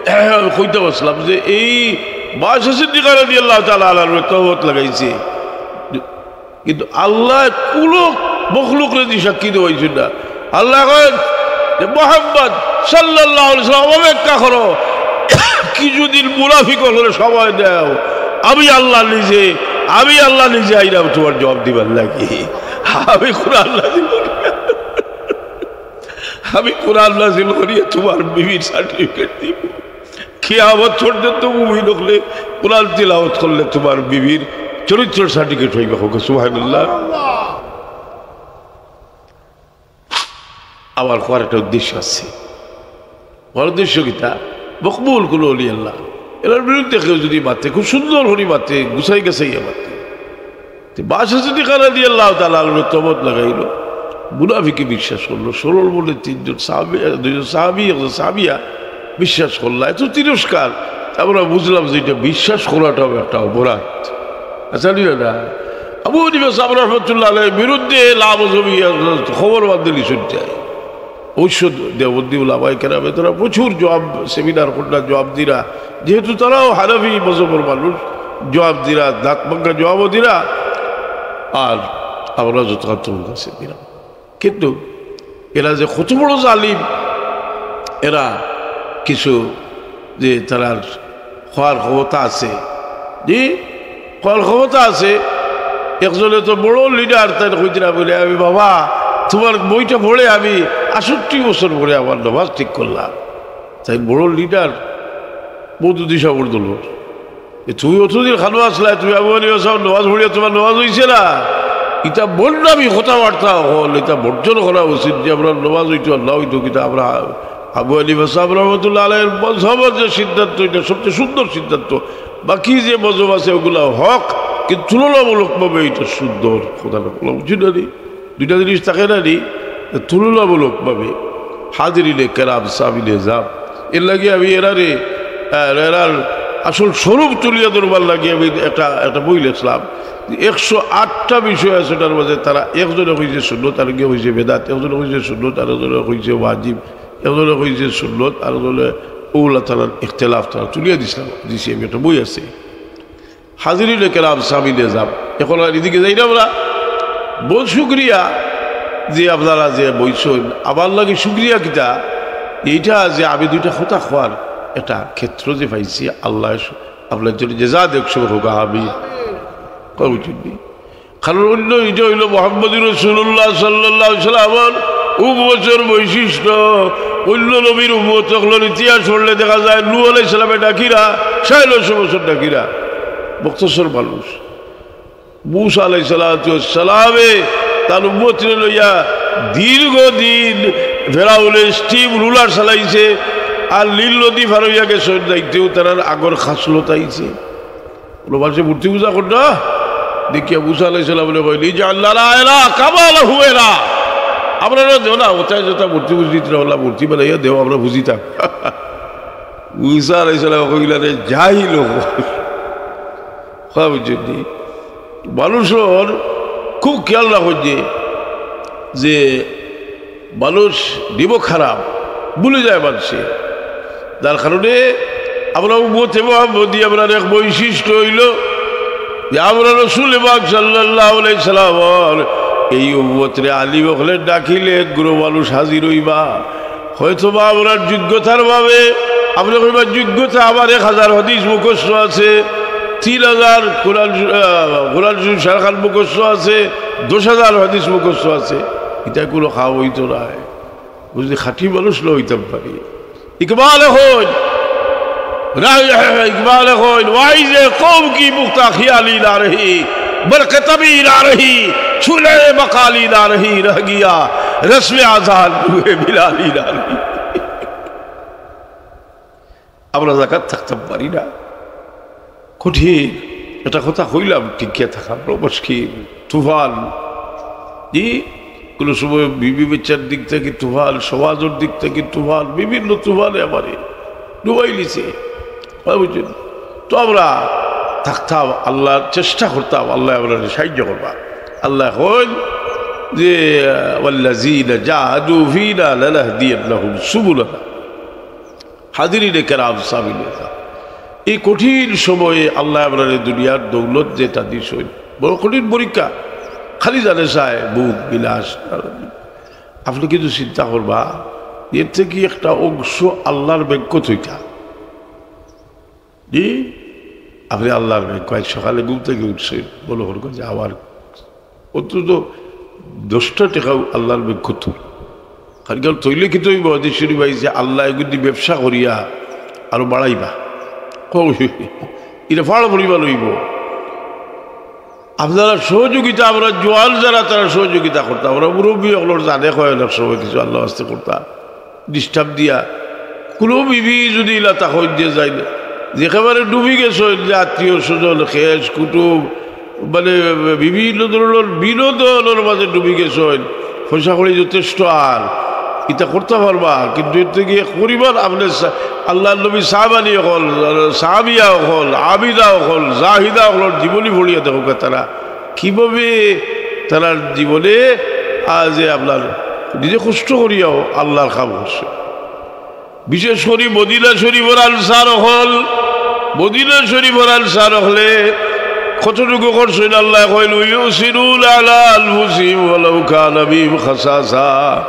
আমি কইতাম আছলাম যে এই মা আয়েশা সিদ্দিকা রাদিয়াল্লাহু তাআলা আনহার তহমত লাগাইছে। কিন্তু আল্লায় কুনু মখলুকরে দি সাক্ষী দেওয়াইছইন না। আল্লায় কইন যে, "মুহাম্মদ সাল্লাল্লাহু আলাইহি ওয়াসাল্লাম, অপেক্ষা করো, কিছুদিন মুনাফিক অকলরে সময় দেও, আমি আল্লাহ নিজে, আমি আল্লাহ নিজে আইরাম তুমার জবাব দিবার লাগি।" আমি কুরআন নাজিল করি। আমি কোরআন নাজিল করিয়া তোমার বিবির সার্টিফিকেট দিব। কিয়ামত পর্যন্ত মুমিন অকলে কোরআন তিলাওয়াত করলে তোমার বিবির চরিত্রর সার্টিফিকেট অইবা। কউক্কা সুবহানাল্লাহ। আমার কওয়ার একটা উদ্দেশ্য আছে। আমার উদ্দেশ্য কিতা? মকবুল কুনু অলি আল্লাহ, এরার বিরুদ্ধে কেউ যদি মাতে, খুব সুন্দর করি মাতে, গুছাই গাছাইয়া মাতে। তে বাদশা সিদ্দিক রাদিয়াল্লাহু তাআলা আনহুর তহমত লাগাইল, মুনাফিকে বিশ্বাস করলো। সরল মনে তিনজন সাহাবী, দুইজন সাহাবী, একজন সাহাবিয়া বিশ্বাস করলা। এত তিরস্কার, আমরা বুঝলাম যে এটা বিশ্বাস করাটাও একটা অপরাধ। আচ্ছা, নি না? আবু হানিফা সাহেব রহমতুল্লাহ আলাইহির বিরুদ্ধে লামজহবি খবর বাদ দিলি শুনতে হয়। অবশ্য দেওবন্দি উলামায়ে কেরামে তারা প্রচুর জবাব, সেমিনার করলা, জবাব দিরা, যেহেতু তারাও হানাফি মজহবর মানুষ, জবাব দিরা, দাঁত ভাঙ্গা জবাবও দিরা, আর আমরা যত কাছে দিলাম। কিন্তু এরা যে কত বড় জালিম, এরা কিছু যে তারার কওয়ার ক্ষমতা আছে, জি, কওয়ার ক্ষমতা আছে। একজনে তো বড় লিডার, তাই কইতরা বলে, "আমি বাবা, তোমার বইটা পড়ে আমি আটষট্টি বছর পরে আমার নামাজ ঠিক করলাম।" তাই বড় লিডার মওদুদি সাবর দলর, এ, তুমি অতদিন খানো আসলায়, তুমি আবু হানিফা সাহেব নামাজ পড়িয়া তোমার নামাজ অইছে না? ইটা বদনামি কথাবার্তা অকল, ইটা বর্জন করা উচিত যে আমরা নামাজ অইতো আর না অইতো, কিতা আমরা আবু হানিফা সাহেব রহমতুল্লাহ আলাইহির মজহবর যে সিদ্ধান্ত, ইটা সবচেয়ে সুন্দর সিদ্ধান্ত। বাকি যে মজহব আছে ওগুলা হক, কিন্তু তুলনামূলকভাবে ইটা সুন্দর। কথাটা বলা উচিত না নি? দুইটা জিনিস থাকে না নি? তুলনামূলকভাবে। হাজিরিনে কেরাম, সামিনে জাম, এর লাগি আমি এরারে, আহ, এরার আসল স্বরূপ তুলিয়া ধরবার লাগি আমি একটা, একটা বই লেখলাম। একশো আটটা বিষয় আছে, ওটার মাঝে তারা একজনে কইছে সুন্নত, আরেকজনে কইছে বেদাত, একজনে কইছে সুন্নত, আরেকজনে কইছে ওয়াজিব, একজনে কইছে সুন্নত, আরেকজনে ওগুলা তারার ইখতিলাফ তারা তুলিয়া দিছিলাম, দিছি আমি, একটা বই আছে। হাজিরিনে কেরাম, সামিনে জাম, এখন আর এদিকে যাই না আমরা। বহুত শুক্রিয়া যে আপনারা যে বইছইন। আমার লাগি শুক্রিয়া কিতা, এইটা যে আমি দুইটা কথা কওয়ার একটা ক্ষেত্র যে পাইছি, আল্লাহ আপনার জন্য জেজা দেখ, সব হোক, আমি কবুল করবি। কারণ অন্য, এটা হইল মোহাম্মদুর রাসূলুল্লাহ সাল্লাল্লাহু আলাইহি ওয়াসাল্লামর উম্মতর বৈশিষ্ট্য। অন্য নবীর উম্মত অকলর ইতিহাস পড়লে দেখা যায়, নূহ আলাইহিস সালামে ডাকিরা, সাড়ে নয়শো বছর ডাকিরা, মুখতসর মানুষ। মূসা আলাইহিস সালাতু ওয়াস সালামে তার উম্মতরে লইয়া দীর্ঘদিন ফেরাউনে স্টিম রুলার চালাইছে, আর নীল নদী পার হইয়া গেছে, যাইতেও তারার আগর খাসলত আইছে। কোনো মানুষে মূর্তি পূজা করতো না। দেখিয়া মূসা আলাইহিস সালামরে কইল, "ইজআল লানা ইলাহান কামা লাহুম ইলাহ।" আমরারে দেও না, ওটাই যেটা মূর্তি পূজিত না, ওলা মূর্তি বানাইয়া দেও, আমরা বুঝিতাম। মূসা আলাইহিস সালাম কইলা, "রে জাহিল।" কথা বুঝছইন নি? মানুষর খুব খেয়াল রাখইন যে, যে মানুষ দিমাগ খারাপ, ভুলে যায় মানুষে। যার কারণে আমরা উম্মতে মুহাম্মদী, আমরার এক বৈশিষ্ট্য হইল যে আমরা রসুল পাক সাল্লাল্লাহু আলাইহি সাল্লামর এই উম্মতরে আলিম অকলে ডাকিলে এক গুরু মানুষ হাজির হইবা। হয়তো বা আমরার যোগ্যতার ভাবে, আপনে কইবা, "যোগ্যতা আমার এক হাজার হাদিস মুখস্থ আছে, তিন হাজার কোরআন, আহ, কোরআন শরীফ সারাখান মুখস্থ আছে, দশ হাজার হাদিস মুখস্থ আছে।" ইটা কোনো কাম হইতো নায়। বুঝলি, খাঁটি মানুষ না হইতাম পারি। ইকবালে কইন, রাহ-, ইকবালে কইন, "واعظ قوم کی پختہ خیالی نہ رہی، برق طبعی نہ رہی، شعلۂ مقالی نہ رہی، رہ گیا رسم آذان بوئے بلالی نہ رہی۔" আমরা জাগাত থাকতাম পারি না। কঠিন একটা কথা কইলাম, টিকিয়া থাকা বড় মুশকিল। তুফান, জি, কোনো সময় বিবি বাচ্চার দিক থাকি তুফান, সমাজর দিক থাকি তুফান, বিভিন্ন তুফানে আমারে ডুবাই লিছে। কথা বুঝছইন? তো আমরা থাকতাম, আল্লাহর চেষ্টা করতাম, আল্লায় আমরারে সাহায্য করবা। আল্লায় কইন যে, "والذين جاهدوا فينا لنهدينهم سبلنا।" হাজিরিনে কেরাম, সামিনে জাম, এই কঠিন সময়ে আল্লায় আমরারে দুনিয়ার দৌলত যেটা দিছইন, বড় কঠিন পরীক্ষা, খালি জানে চায় ভোগ বিলাস। আপনে কিন্তু চিন্তা করবা, এর থাকি একটা অংশ আল্লাহর ব্যাংকো থইতা। জি, আপনে আল্লাহর ব্যাংকো, আইজ সকালে ঘুম থাকি উঠছইন, মনো করইন যে আমার অন্তত দশটা টেকাও আল্লাহর ব্যাংকো থই। আর কেউ তইলে কিতা অইবো? হাদিস শরীফ আইছে, আল্লায় এগুদি ব্যবসা করিয়া আরো বাড়াইবা। কও, ইটা ফাড় পরিমাণ অইবো। আপনারা সহযোগিতা, আমরা জোয়ান যারা, তারা সহযোগিতা করতা, আমরা মুরব্বী অকলর জানে কয় অনেক সময় কিছু আল্লার ওয়াস্তে করতা, disturb দিয়া। কুনু বিবি যুদি ইলা থাকইন যে যাইন, যে একেবারে ডুবি গেছইন, যে আত্মীয় স্বজন, খেশ কুটুম, মানে, বিভিন্ন ধরনর বিনোদনর মাঝে ডুবি গেছইন, পয়সা কড়ি যথেষ্ট আর ইতা করতা পারবা, কিন্তু এর থাকি এক পরিমাণ আপনে সা-, আল্লার নবী সাহাবানি অকল, সাহাবিয়া অকল, আবিদা অকল, জাহিদা অকলর জীবনী পড়িয়া দেখউক্কা তারা কিভাবে তারার জীবনে আজ এ আপনার নিজে কষ্ট করিয়াও আল্লার কাম করছে। বিশেষ করি মদিনা শরীফর আনসার অকল, মদিনা শরীফর আনসার অকলে কতটুকু করছইন, আল্লায় কইন, "ওয়া ইউসিরুনা আলা আনফুসিহিম ওয়ালাউ কানা বিহিম খাসাসা।"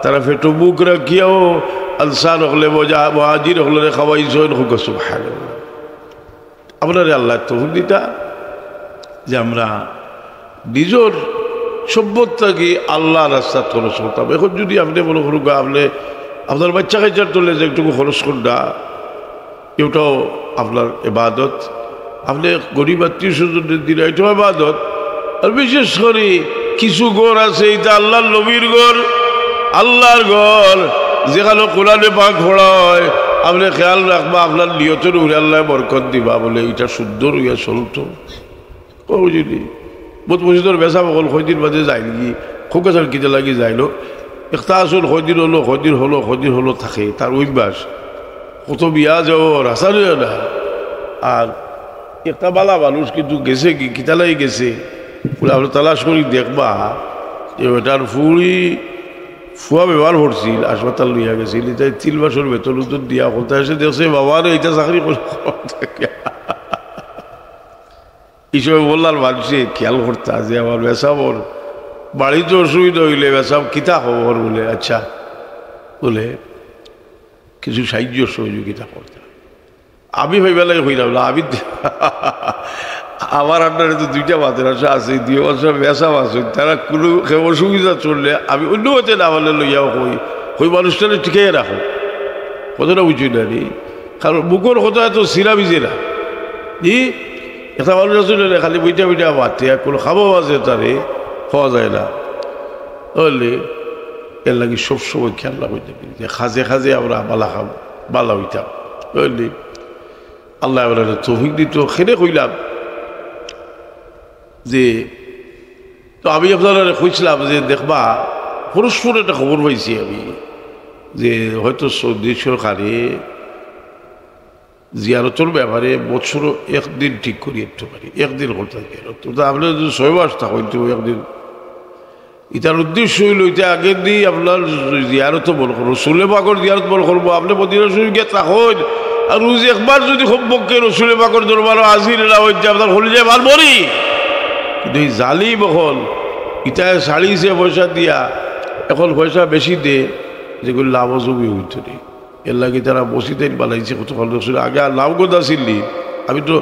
তারা পেটো ভুক রাখিয়াও আনসার অকলে, মুজা-, মুহাজির অকলরে খাওয়াইছইন। কউক্কা সুবহানাল্লাহ। আমরারে আল্লায় তৌফিক দিতা যে আমরা নিজর সম্পদ থাকি আল্লার রাস্তাত খরচ করতাম। এখন যুদি আপনে মনে করউক্কা, আপনে আপনার বাইচ্চা কাইচ্চার তলে যে একটুকু খরচ কররা, এটাও আপনার ইবাদত। আপনে গরিব আত্মীয় স্বজনরে দিরা, এটাও ইবাদত। আর বিশেষ করি কিছু ঘর আছে, ইটা আল্লার নবীর ঘর, আল্লার ঘর, যেখানো কোরআনে পাক পড়া অয়, আপনে খেয়াল রাখবা, আপনার নিয়তর উপরে আল্লায় বরকত দিবা বলে ইটা সুন্দর অইয়া চলতো। ও বুঝলি, বহুত মসজিদর মেসাব অকল কয়দিন বাদে যাইন গি, খুব কাছে কিতা লাগি যাইলো। একটা আসল কয়দিন অইলো, কয়দিন অইলো, কয়দিন অইলো থাকে, তার অভ্যাস। কত বিয়া যাওয়ার আশা রইল না। আর একটা বালা মানুষ কিন্তু গেছে কি, কিতা লাগি গেছে, বলে আপনে তালাশ করি দেখবা যে বেটার ফুড়ি ফুয়া বেমার পড়ছিল, হাসপাতাল লইয়া গেছিল, ইতায় তিন মাসর বেতন উতন দিয়া কথা এসে দেখছে, "বাবা রে, ইটা চাকরি করে।" ই সময় মহল্লার মানষে খেয়াল করতা যে আমার মেসাবর বাড়িত অসুবিধা অইলে, "মেসাব, কিতা খবর?" বলে, "আচ্ছা," বলে, "কিছু সাহায্য সহযোগিতা করতা।" আমি ভাইবা লাগি কইলাম না, আমি আমার আন্ডারে তো দুইটা মাদ্রাসা আছে, দুই মাদ্রাসা মেসাব আছে, তারা কুনু কেউ অসুবিধা চললে আমি অন্য মতে না পারলে লইয়াও কই, কই মানুষটারে টিকাইয়া রাখো। কথাটা বুঝছইন না নি? কারণ মুখর কথা তো সিরা ভিজে না। ই একটা মানুষ আছে না, খালি বইটা বইটা মাতে, আর কুনু খাবো বাজে তারে খাওয়া যায় না। বুঝলি? এর লাগি সবসময় খেয়াল রাখা অইতে পারে যে খাজে খাজে আমরা বালা খাম, বালা অইতাম। বুঝলি? আল্লায় আমরারে তৌফিক দিতো। খেনে কইলাম যে, তো আমি আপনারারে কইছিলাম যে, দেখবা, পরস্পর একটা খবর পাইছি আমি যে, হয়তো সৌদি সরকারে জিয়ারতর ব্যাপারে বছরো একদিন ঠিক করি একটু পারি, একদিন করতা জিয়ারত। তো আপনে যদি ছয় মাস থাকইন, তো একদিন ইতার উদ্দেশ্য অইলো, ইতা আগেদি আপনার জিয়ারত মনে করবো, রসুলে পাকর জিয়ারত মনে করবো, আপনে মদিনা শরীফ গিয়া থাকইন, আর রোজ একবার যদি কমপক্ষে রসুলে পাকর দরবারো হাজির না অইন, আপনার কলিজায় মারবো নি। কিন্তু ই জালিম অকল, ইতায় ছাড়িছে পয়সা দিয়া, এখন পয়সা বেশি দে, যেগুলো লাভজনক অইতো নি। এর লাগি তারা মসজিদ আইন বানাইছে কতকাল রসুল আগে, আর লাভগঞ্জ আছিল নি, আমি তো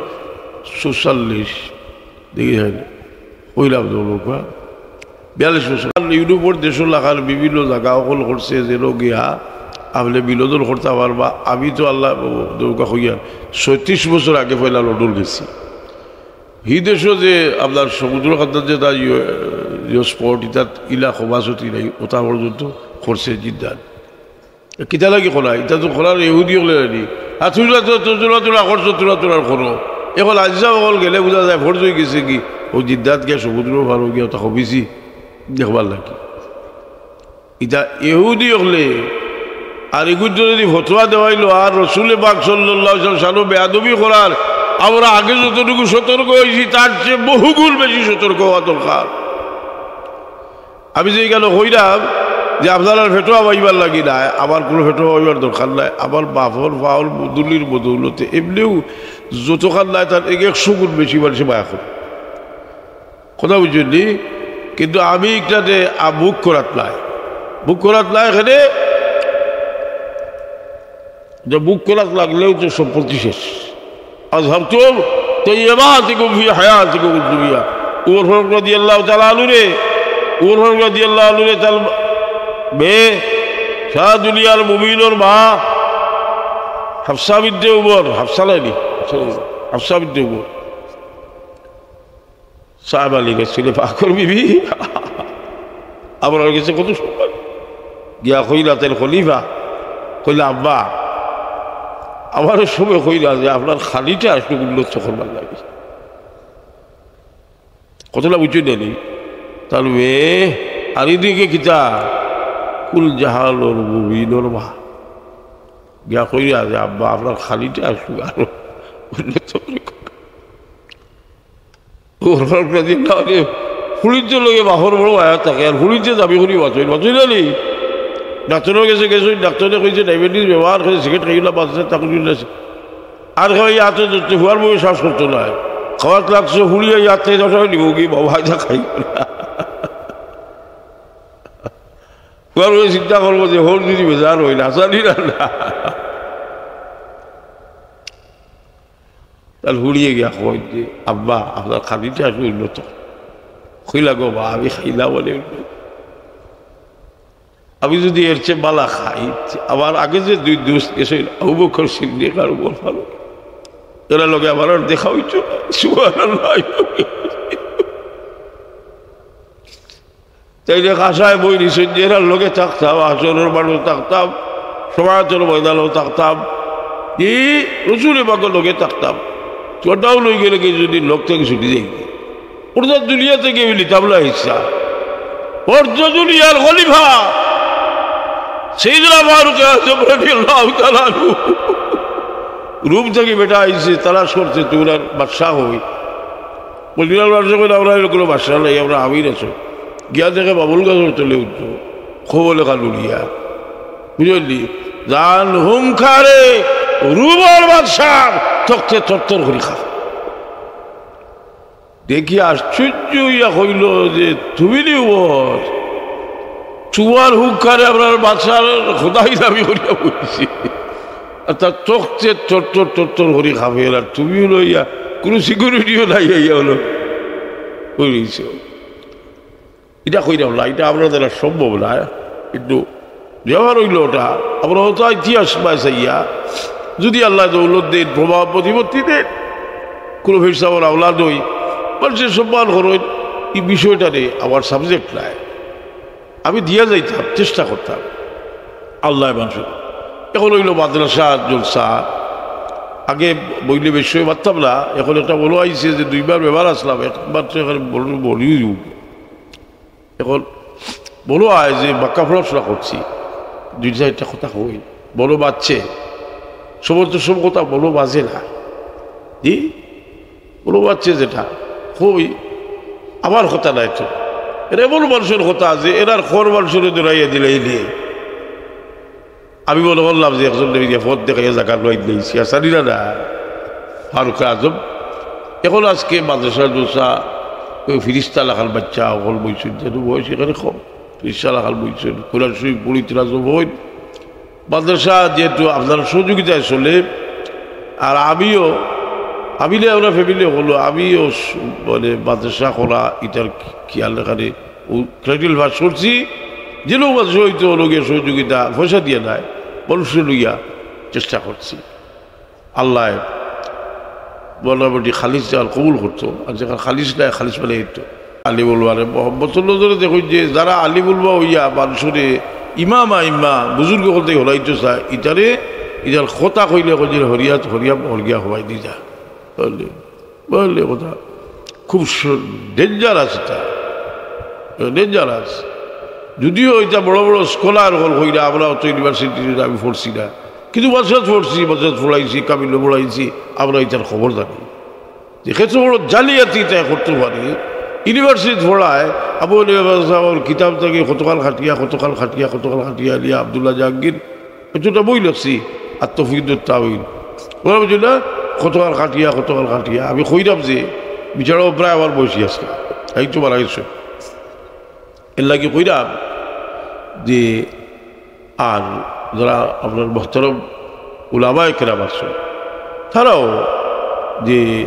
চৌচল্লিশ, দেখি হয় না। কইলাম তো লোক, হ্যাঁ? বিয়াল্লিশ বছর। আর ইউরোপর দেশর লাখান বিভিন্ন জাগা অকল করছে, যেন গিয়া আপনে বিনোদন করতা পারবা। আমি তো আল্লাহ দৌকা কইয়া ছয়ত্রিশ বছর আগে পয়লা লন্ডন গেছি। হি দেশো যে আপনার সমুদ্র খান্দাত যে তার ইয়ে, ইয়ে স্পট, ইতাত ইলা খবাসতি নাই, ওটা পর্যন্ত করছে জিদ্দাত। কিতা লাগি খোলা? ইতা তো খোলার ইহুদি অকলে জানি। আর তুলা তো, তো তুলা তুলা করছো, তুলা তুলা করো। এখন আজিজা অকল গেলে বুঝা যায়, ফরজ অই গেছে কি? ও জিদ্দাত গিয়া সমুদ্র পারো গিয়া ওটা খবিছি দেখবার লাগি। ইতা ইহুদি অকলে আর এগুর যদি ফতোয়া দেওয়াইলো আর রসুলে পাক সাল্লাল্লাহু আলাইহি ওয়াসাল্লাম শানো বেয়াদবি করার, আমরা আগে যতটুকু সতর্ক অইছি, তার চেয়ে বহুগুণ বেশি সতর্ক অওয়া দরকার। আমি যে ইখানো কইরাম যে আপনারার ফেটো হামাইবার লাগি নায়, আমার কুনু ফেটো হামাইবার দরকার নাই। আমার বাফর ফাউল মুদুলির বদৌলতে এমনেউ যতখান নায় তার এক একশো গুণ বেশি মানষে মায়া করে। কথা বুঝছইন নি? কিন্তু আমি ইটাতে আ-, মুখ করাত নায়, মুখ করাত নায় এখানে। যে মুখ করাত লাগলেউ তো সম্পত্তি শেষ। আযহাবতুম তাইয়্যিবাতিকুম ফি হায়াতিকুমুদ দুনিয়া। উমর ফারুক রাদিয়াল্লাহু তাআলা আনহুরে, উমর ফারুক রাদিয়াল্লাহু আনহুরে তার মেয়ে সারা দুনিয়ার মুমিনর মা হাফসা বিনতে উমর, হাফসা নায়নি? হাফসা বিনতে উমর। সাহেব আলী গেছিল পাকর বিবি, আমরার গেছে কত সম্মান। গিয়া কইলা, তাইন খলিফা, কইলা, "আব্বা, আমার সবে কইলা যে আপনার খালিটা একটু উন্নত করবার লাগে।" কতটা বুঝছইন নানি? তার মেয়ে আর এদিকে কিতা? কুল জাহানোর মুমিনর মা। গিয়া কইরা যে, "আব্বা, আপনার খালিটা আসুক, আরো উন্নত করে।" ওমর ফারুক রাদিয়াল্লাহু আনহু ফুড়িন্তর লগে বাপর বড় আয়া থাকে, আর ফুড়িন্তে দাবি করি বাঁচইন, বাঁচইন নানি? ডাক্তরর গেছে গেছইন, ডাক্তরে কইছে ডায়াবেটিস বেমার, কইছে সিগারেট খাইও না, বাঁচতে থাকুন না। আর খাওয়াই আতে ধরতে হুয়ার বউয়ে শ্বাস করতো না। খাওয়াত লাগছে, হুড়িয়া ইয়াতে দশা নিব কি বাবা, এটা খাই না। হুয়ার বউয়ে চিন্তা করবো যে হর যদি বেজার হই না, জানি না, না। তার হুড়িয়ে গিয়া কই যে, "আব্বা, আপনার খালিটা আসলে উন্নত।" কইলা, "গো বা, আমি খাইলা বলে উন্নত।" আমি যদি এর চেয়ে বালা খাই, আমার আগে যে দুই দোস্ত গেছে, আবু বকর সিদ্দিক আর উমর ফারুক, এরার লগে আমার আর দেখা হইতো না। সুবহানাল্লাহ। তাইলে কাছায় বই নিছেন যে এরার লগে থাকতাম, হাশরর মাঠো থাকতাম, সমাজর ময়দানো থাকতাম, এই রসুল পাকর লগে থাকতাম। চোরটাও লই গেলে কি যদি লোক থেকে ছুটি যাই, ওটা দুনিয়া থেকে আমি নিতাম না হিসা। অর্ধ দুনিয়ার খলিফা সাইয়েদনা ফারুক আজম রাদিয়াল্লাহু তাআলা আনহু। রুম থেকে বেটা আইছে, তালাশ করছে, "তুমরার বাদশা কই?" মদিনার বাদশা কইলা, "আমরা এরকম বাদশা নাই, আমরা আমির আছি।" গিয়া দেখে বাবুল গাছর তলে উঠতো, খবলে কালুরিয়া। বুঝলি? জান হুঙ্কারে রুমর বাদশার তখতে তরতর করি খা। দেখি আশ্চর্য হইয়া কইল যে, "তুমি নি উমর? তুমার হুঙ্কারে আমরার বাদশার খোদাই দাবি করিয়া বইছি। আর তার তখতে তরতর তরতর করি খাবে, আর তুমি হলো ইয়া, কোনো সিকিউরিটিও নাই, ইয়া হলো, কই রইছো?" এটা কইরাম না, এটা আপনার দ্বারা সম্ভব না, কিন্তু ব্যবহার হইল ওটা। আমরা হয়তো ইতিহাস পায় চাইয়া, যদি আল্লাহ দৌলত দেন, প্রভাব প্রতিপত্তি দেন, কোনো ফিরসাবর আওলাদ হই, মানুষের সম্মান করইন, এই বিষয়টা নিয়ে আমার সাবজেক্ট নাই। আমি দিয়া যাইতাম, চেষ্টা করতাম, আল্লাহ মানুষের। এখন হইল মাদ্রাসা জলসা, আগে বইলে বেশি সময় পারতাম না, এখন একটা বড় আইছে যে দুইবার ব্যবহার আসলাম, একবার তো এখানে বড় বড়ই এখন বড় আয় যে বাক্কা পড়াশোনা করছি, দুই চারটা কথা কই, বড় বাজছে, সমস্ত সব কথা বড় বাজে না। জি, বড় বাজছে যেটা কই, আমার কথা নাই তো। এরা এমন মানুষের কথা আছে, এরার খর মানুষের দৌড়াইয়া দিলে এই নিয়ে। আমি মনে করলাম যে একজন নবীকে পথ দেখাইয়া জাকাত লইয়া দিলেছি, আর জানি না, না। ফারুক আজম। এখন আজকে মাদ্রাসা জলসা, ওই ফিরিস্তা লাখান বাচ্চা, অকল বইছইন, যেহেতু বয়স এখানে কম, ফিরিস্তা লাখান বইছইন, কোরআন শরীফ পড়ি তিলাওয়াত হইন। মাদ্রাসা যেহেতু আপনার সহযোগিতায় চলে, আর আমিও, আমি না, আমরা ফ্যামিলি হলো, আমিও স-, মানে মাদ্রাসা করা, এটার খেয়াল রাখারে ও ক্রাইটেরিয়া পাস করছি, যে লোক আছে হয়তো লোকের সহযোগিতা পয়সা দিয়ে নেয়, মানুষ লইয়া চেষ্টা করছি। আল্লাহ মোটামুটি খালিস যেখান কবুল করতো, আর যেখান খালিস নাই, খালিস বানাই দিত। আলিম উলমারে মোহাম্মদ নজরে দেখো যে যারা আলিম উলমা হইয়া মানুষরে ইমাম আইম্মা বুজুর্গ করতে হলাইতো চায়, ইতারে, ইতার কথা কইলে কই যে হরিয়াত, হরিয়া, হরগিয়া হবাই দি যা। বুঝলি? বুঝলি কথা? খুব স-, ডেঞ্জারাস এটা, ডেঞ্জারাস। যদিও এটা বড় বড় স্কলার হল হইলে আমরা অত ইউনিভার্সিটিতে আমি পড়ছি না, কিন্তু মাদ্রাসাত পড়ছি, মাদ্রাসাত পড়াইছি, কামিল পড়াইছি, আমরা এটার খবর জানি যে কত বড় জালিয়াতি তাই করতে পারে। ইউনিভার্সিটিত পড়ায়, আবু আলী আহমদ সাহেবের কিতাব থেকে কতকাল খাটিয়া, কতকাল খাটিয়া, কতকাল খাটিয়া নিয়ে আব্দুল্লাহ জাহাঙ্গীর এতটা বই লেখছি, আর তৌফিকুদ্দিন তাবিন। ওরা বুঝলি না, কতকাল খাটিয়া, কতকাল খাটিয়া। আমি কইরাম যে, বিচারও প্রায় আমার বয়সী আছে, এই তো মারা গেছে। এর লাগি কইরাম যে, আর যারা আপনার মোহতরম উলামায়ে কেরাম আছেন, তারাও যে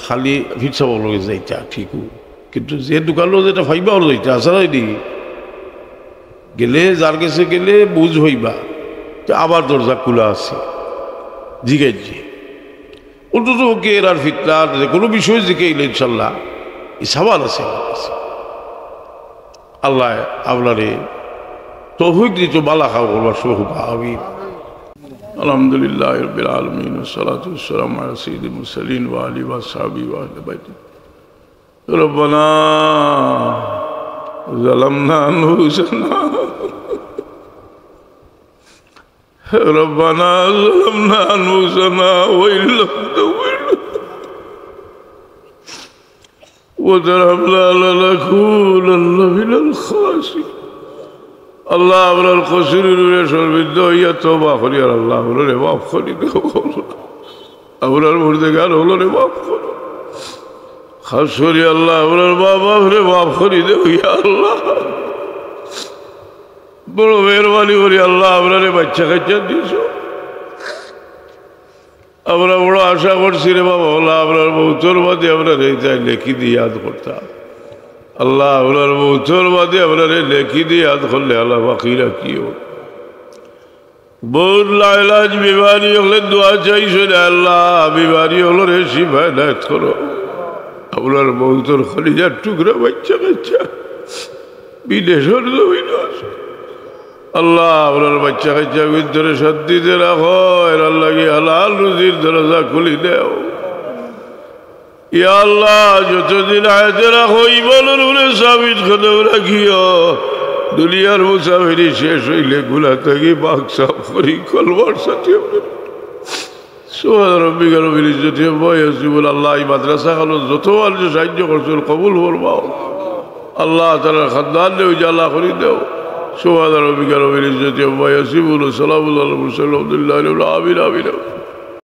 খালি ফিরসাবর লগে যাইতা, ঠিক, কিন্তু যে দোকানও যেটা ফাইবা হলো যাইতা, আসলে নি গেলে, যার গেছে গেলে বুঝ অইবা যে আবার দরজা খুলা আছে, জিগাইর যে। অন্তত পক্ষে এরার ফিতনার যে কোনো বিষয় জিগাইলে ইনশাল্লাহ এই সওয়াল আছে আমার কাছে। আল্লাহ আপনারে তৌফিক দিত, বালা খাও করবার সৌভাগ্য। আমিন। الحمد لله رب العالمين، والصلاة والسلام على سيد المرسلين وآله وأصحابه وأهل بيته. ربنا ظلمنا أنفسنا، ربنا ظلمنا أنفسنا وإن لم تغفر وترحمنا لنكونن من الخاسرين. আল্লাহ, আমরার কসুরর উপরে শরমিন্দা অইয়া তওবা করি, আর আল্লাহ, আমরারে মাফ করি দেও। আমরার মুর্দেগান অকলরে মাফ করো। খাস করি আল্লাহ, আমরার মা বাপরে মাফ করি দেও, ইয়া আল্লাহ। বড় মেহেরবানি করি আল্লাহ, আমরারে বাইচ্চা কাইচ্চা দিছো। আমরা বড় আশা করছি রে বাবা, আল্লাহ, আমরার মউতর বাদে আমরারে ইতায় নেকি দি ইয়াদ করতা। আল্লাহ, আমরার মউতর বাদে আমরারে নেকি দি ইয়াদ করলে আল্লাহ বাকি রাখিও। বউত লাইলাজ বিমারি অকলে দোয়া চাইছইন, আল্লাহ, বিমারি অকলরে শিফা এনায়েত করো। আমরার মউতর কলিজার টুকরা বাইচ্চা কাইচ্চা বিদেশর জমিনো আছে। আল্লাহ, আমরার বাইচ্চা কাইচ্চা ভিতরে শান্তিতে রাখো, এরার লাগি হালাল রুজির দরজা খুলি দেও। ইয়া আল্লাহ, যতদিন হায়াতে রাখো, ইমানর উপরে সাবিত কদম রাখিও। দুনিয়ার মুসাফিরি শেষ অইলে গুনা থাকি পাক সাফ করি কলমার সাথে। سبحان ربك رب العزة عما يصفون. আল্লাহ, এই মাদ্রাসা খানো যত মানুষে সাহায্য করছইন, কবুল ফরমাও। আল্লাহ, তারার খান্দানরে উজালা করি দেও। سبحان ربك رب العزة عما يصفون، وسلام على المرسلين، والحمد لله رب العالمين. آمين.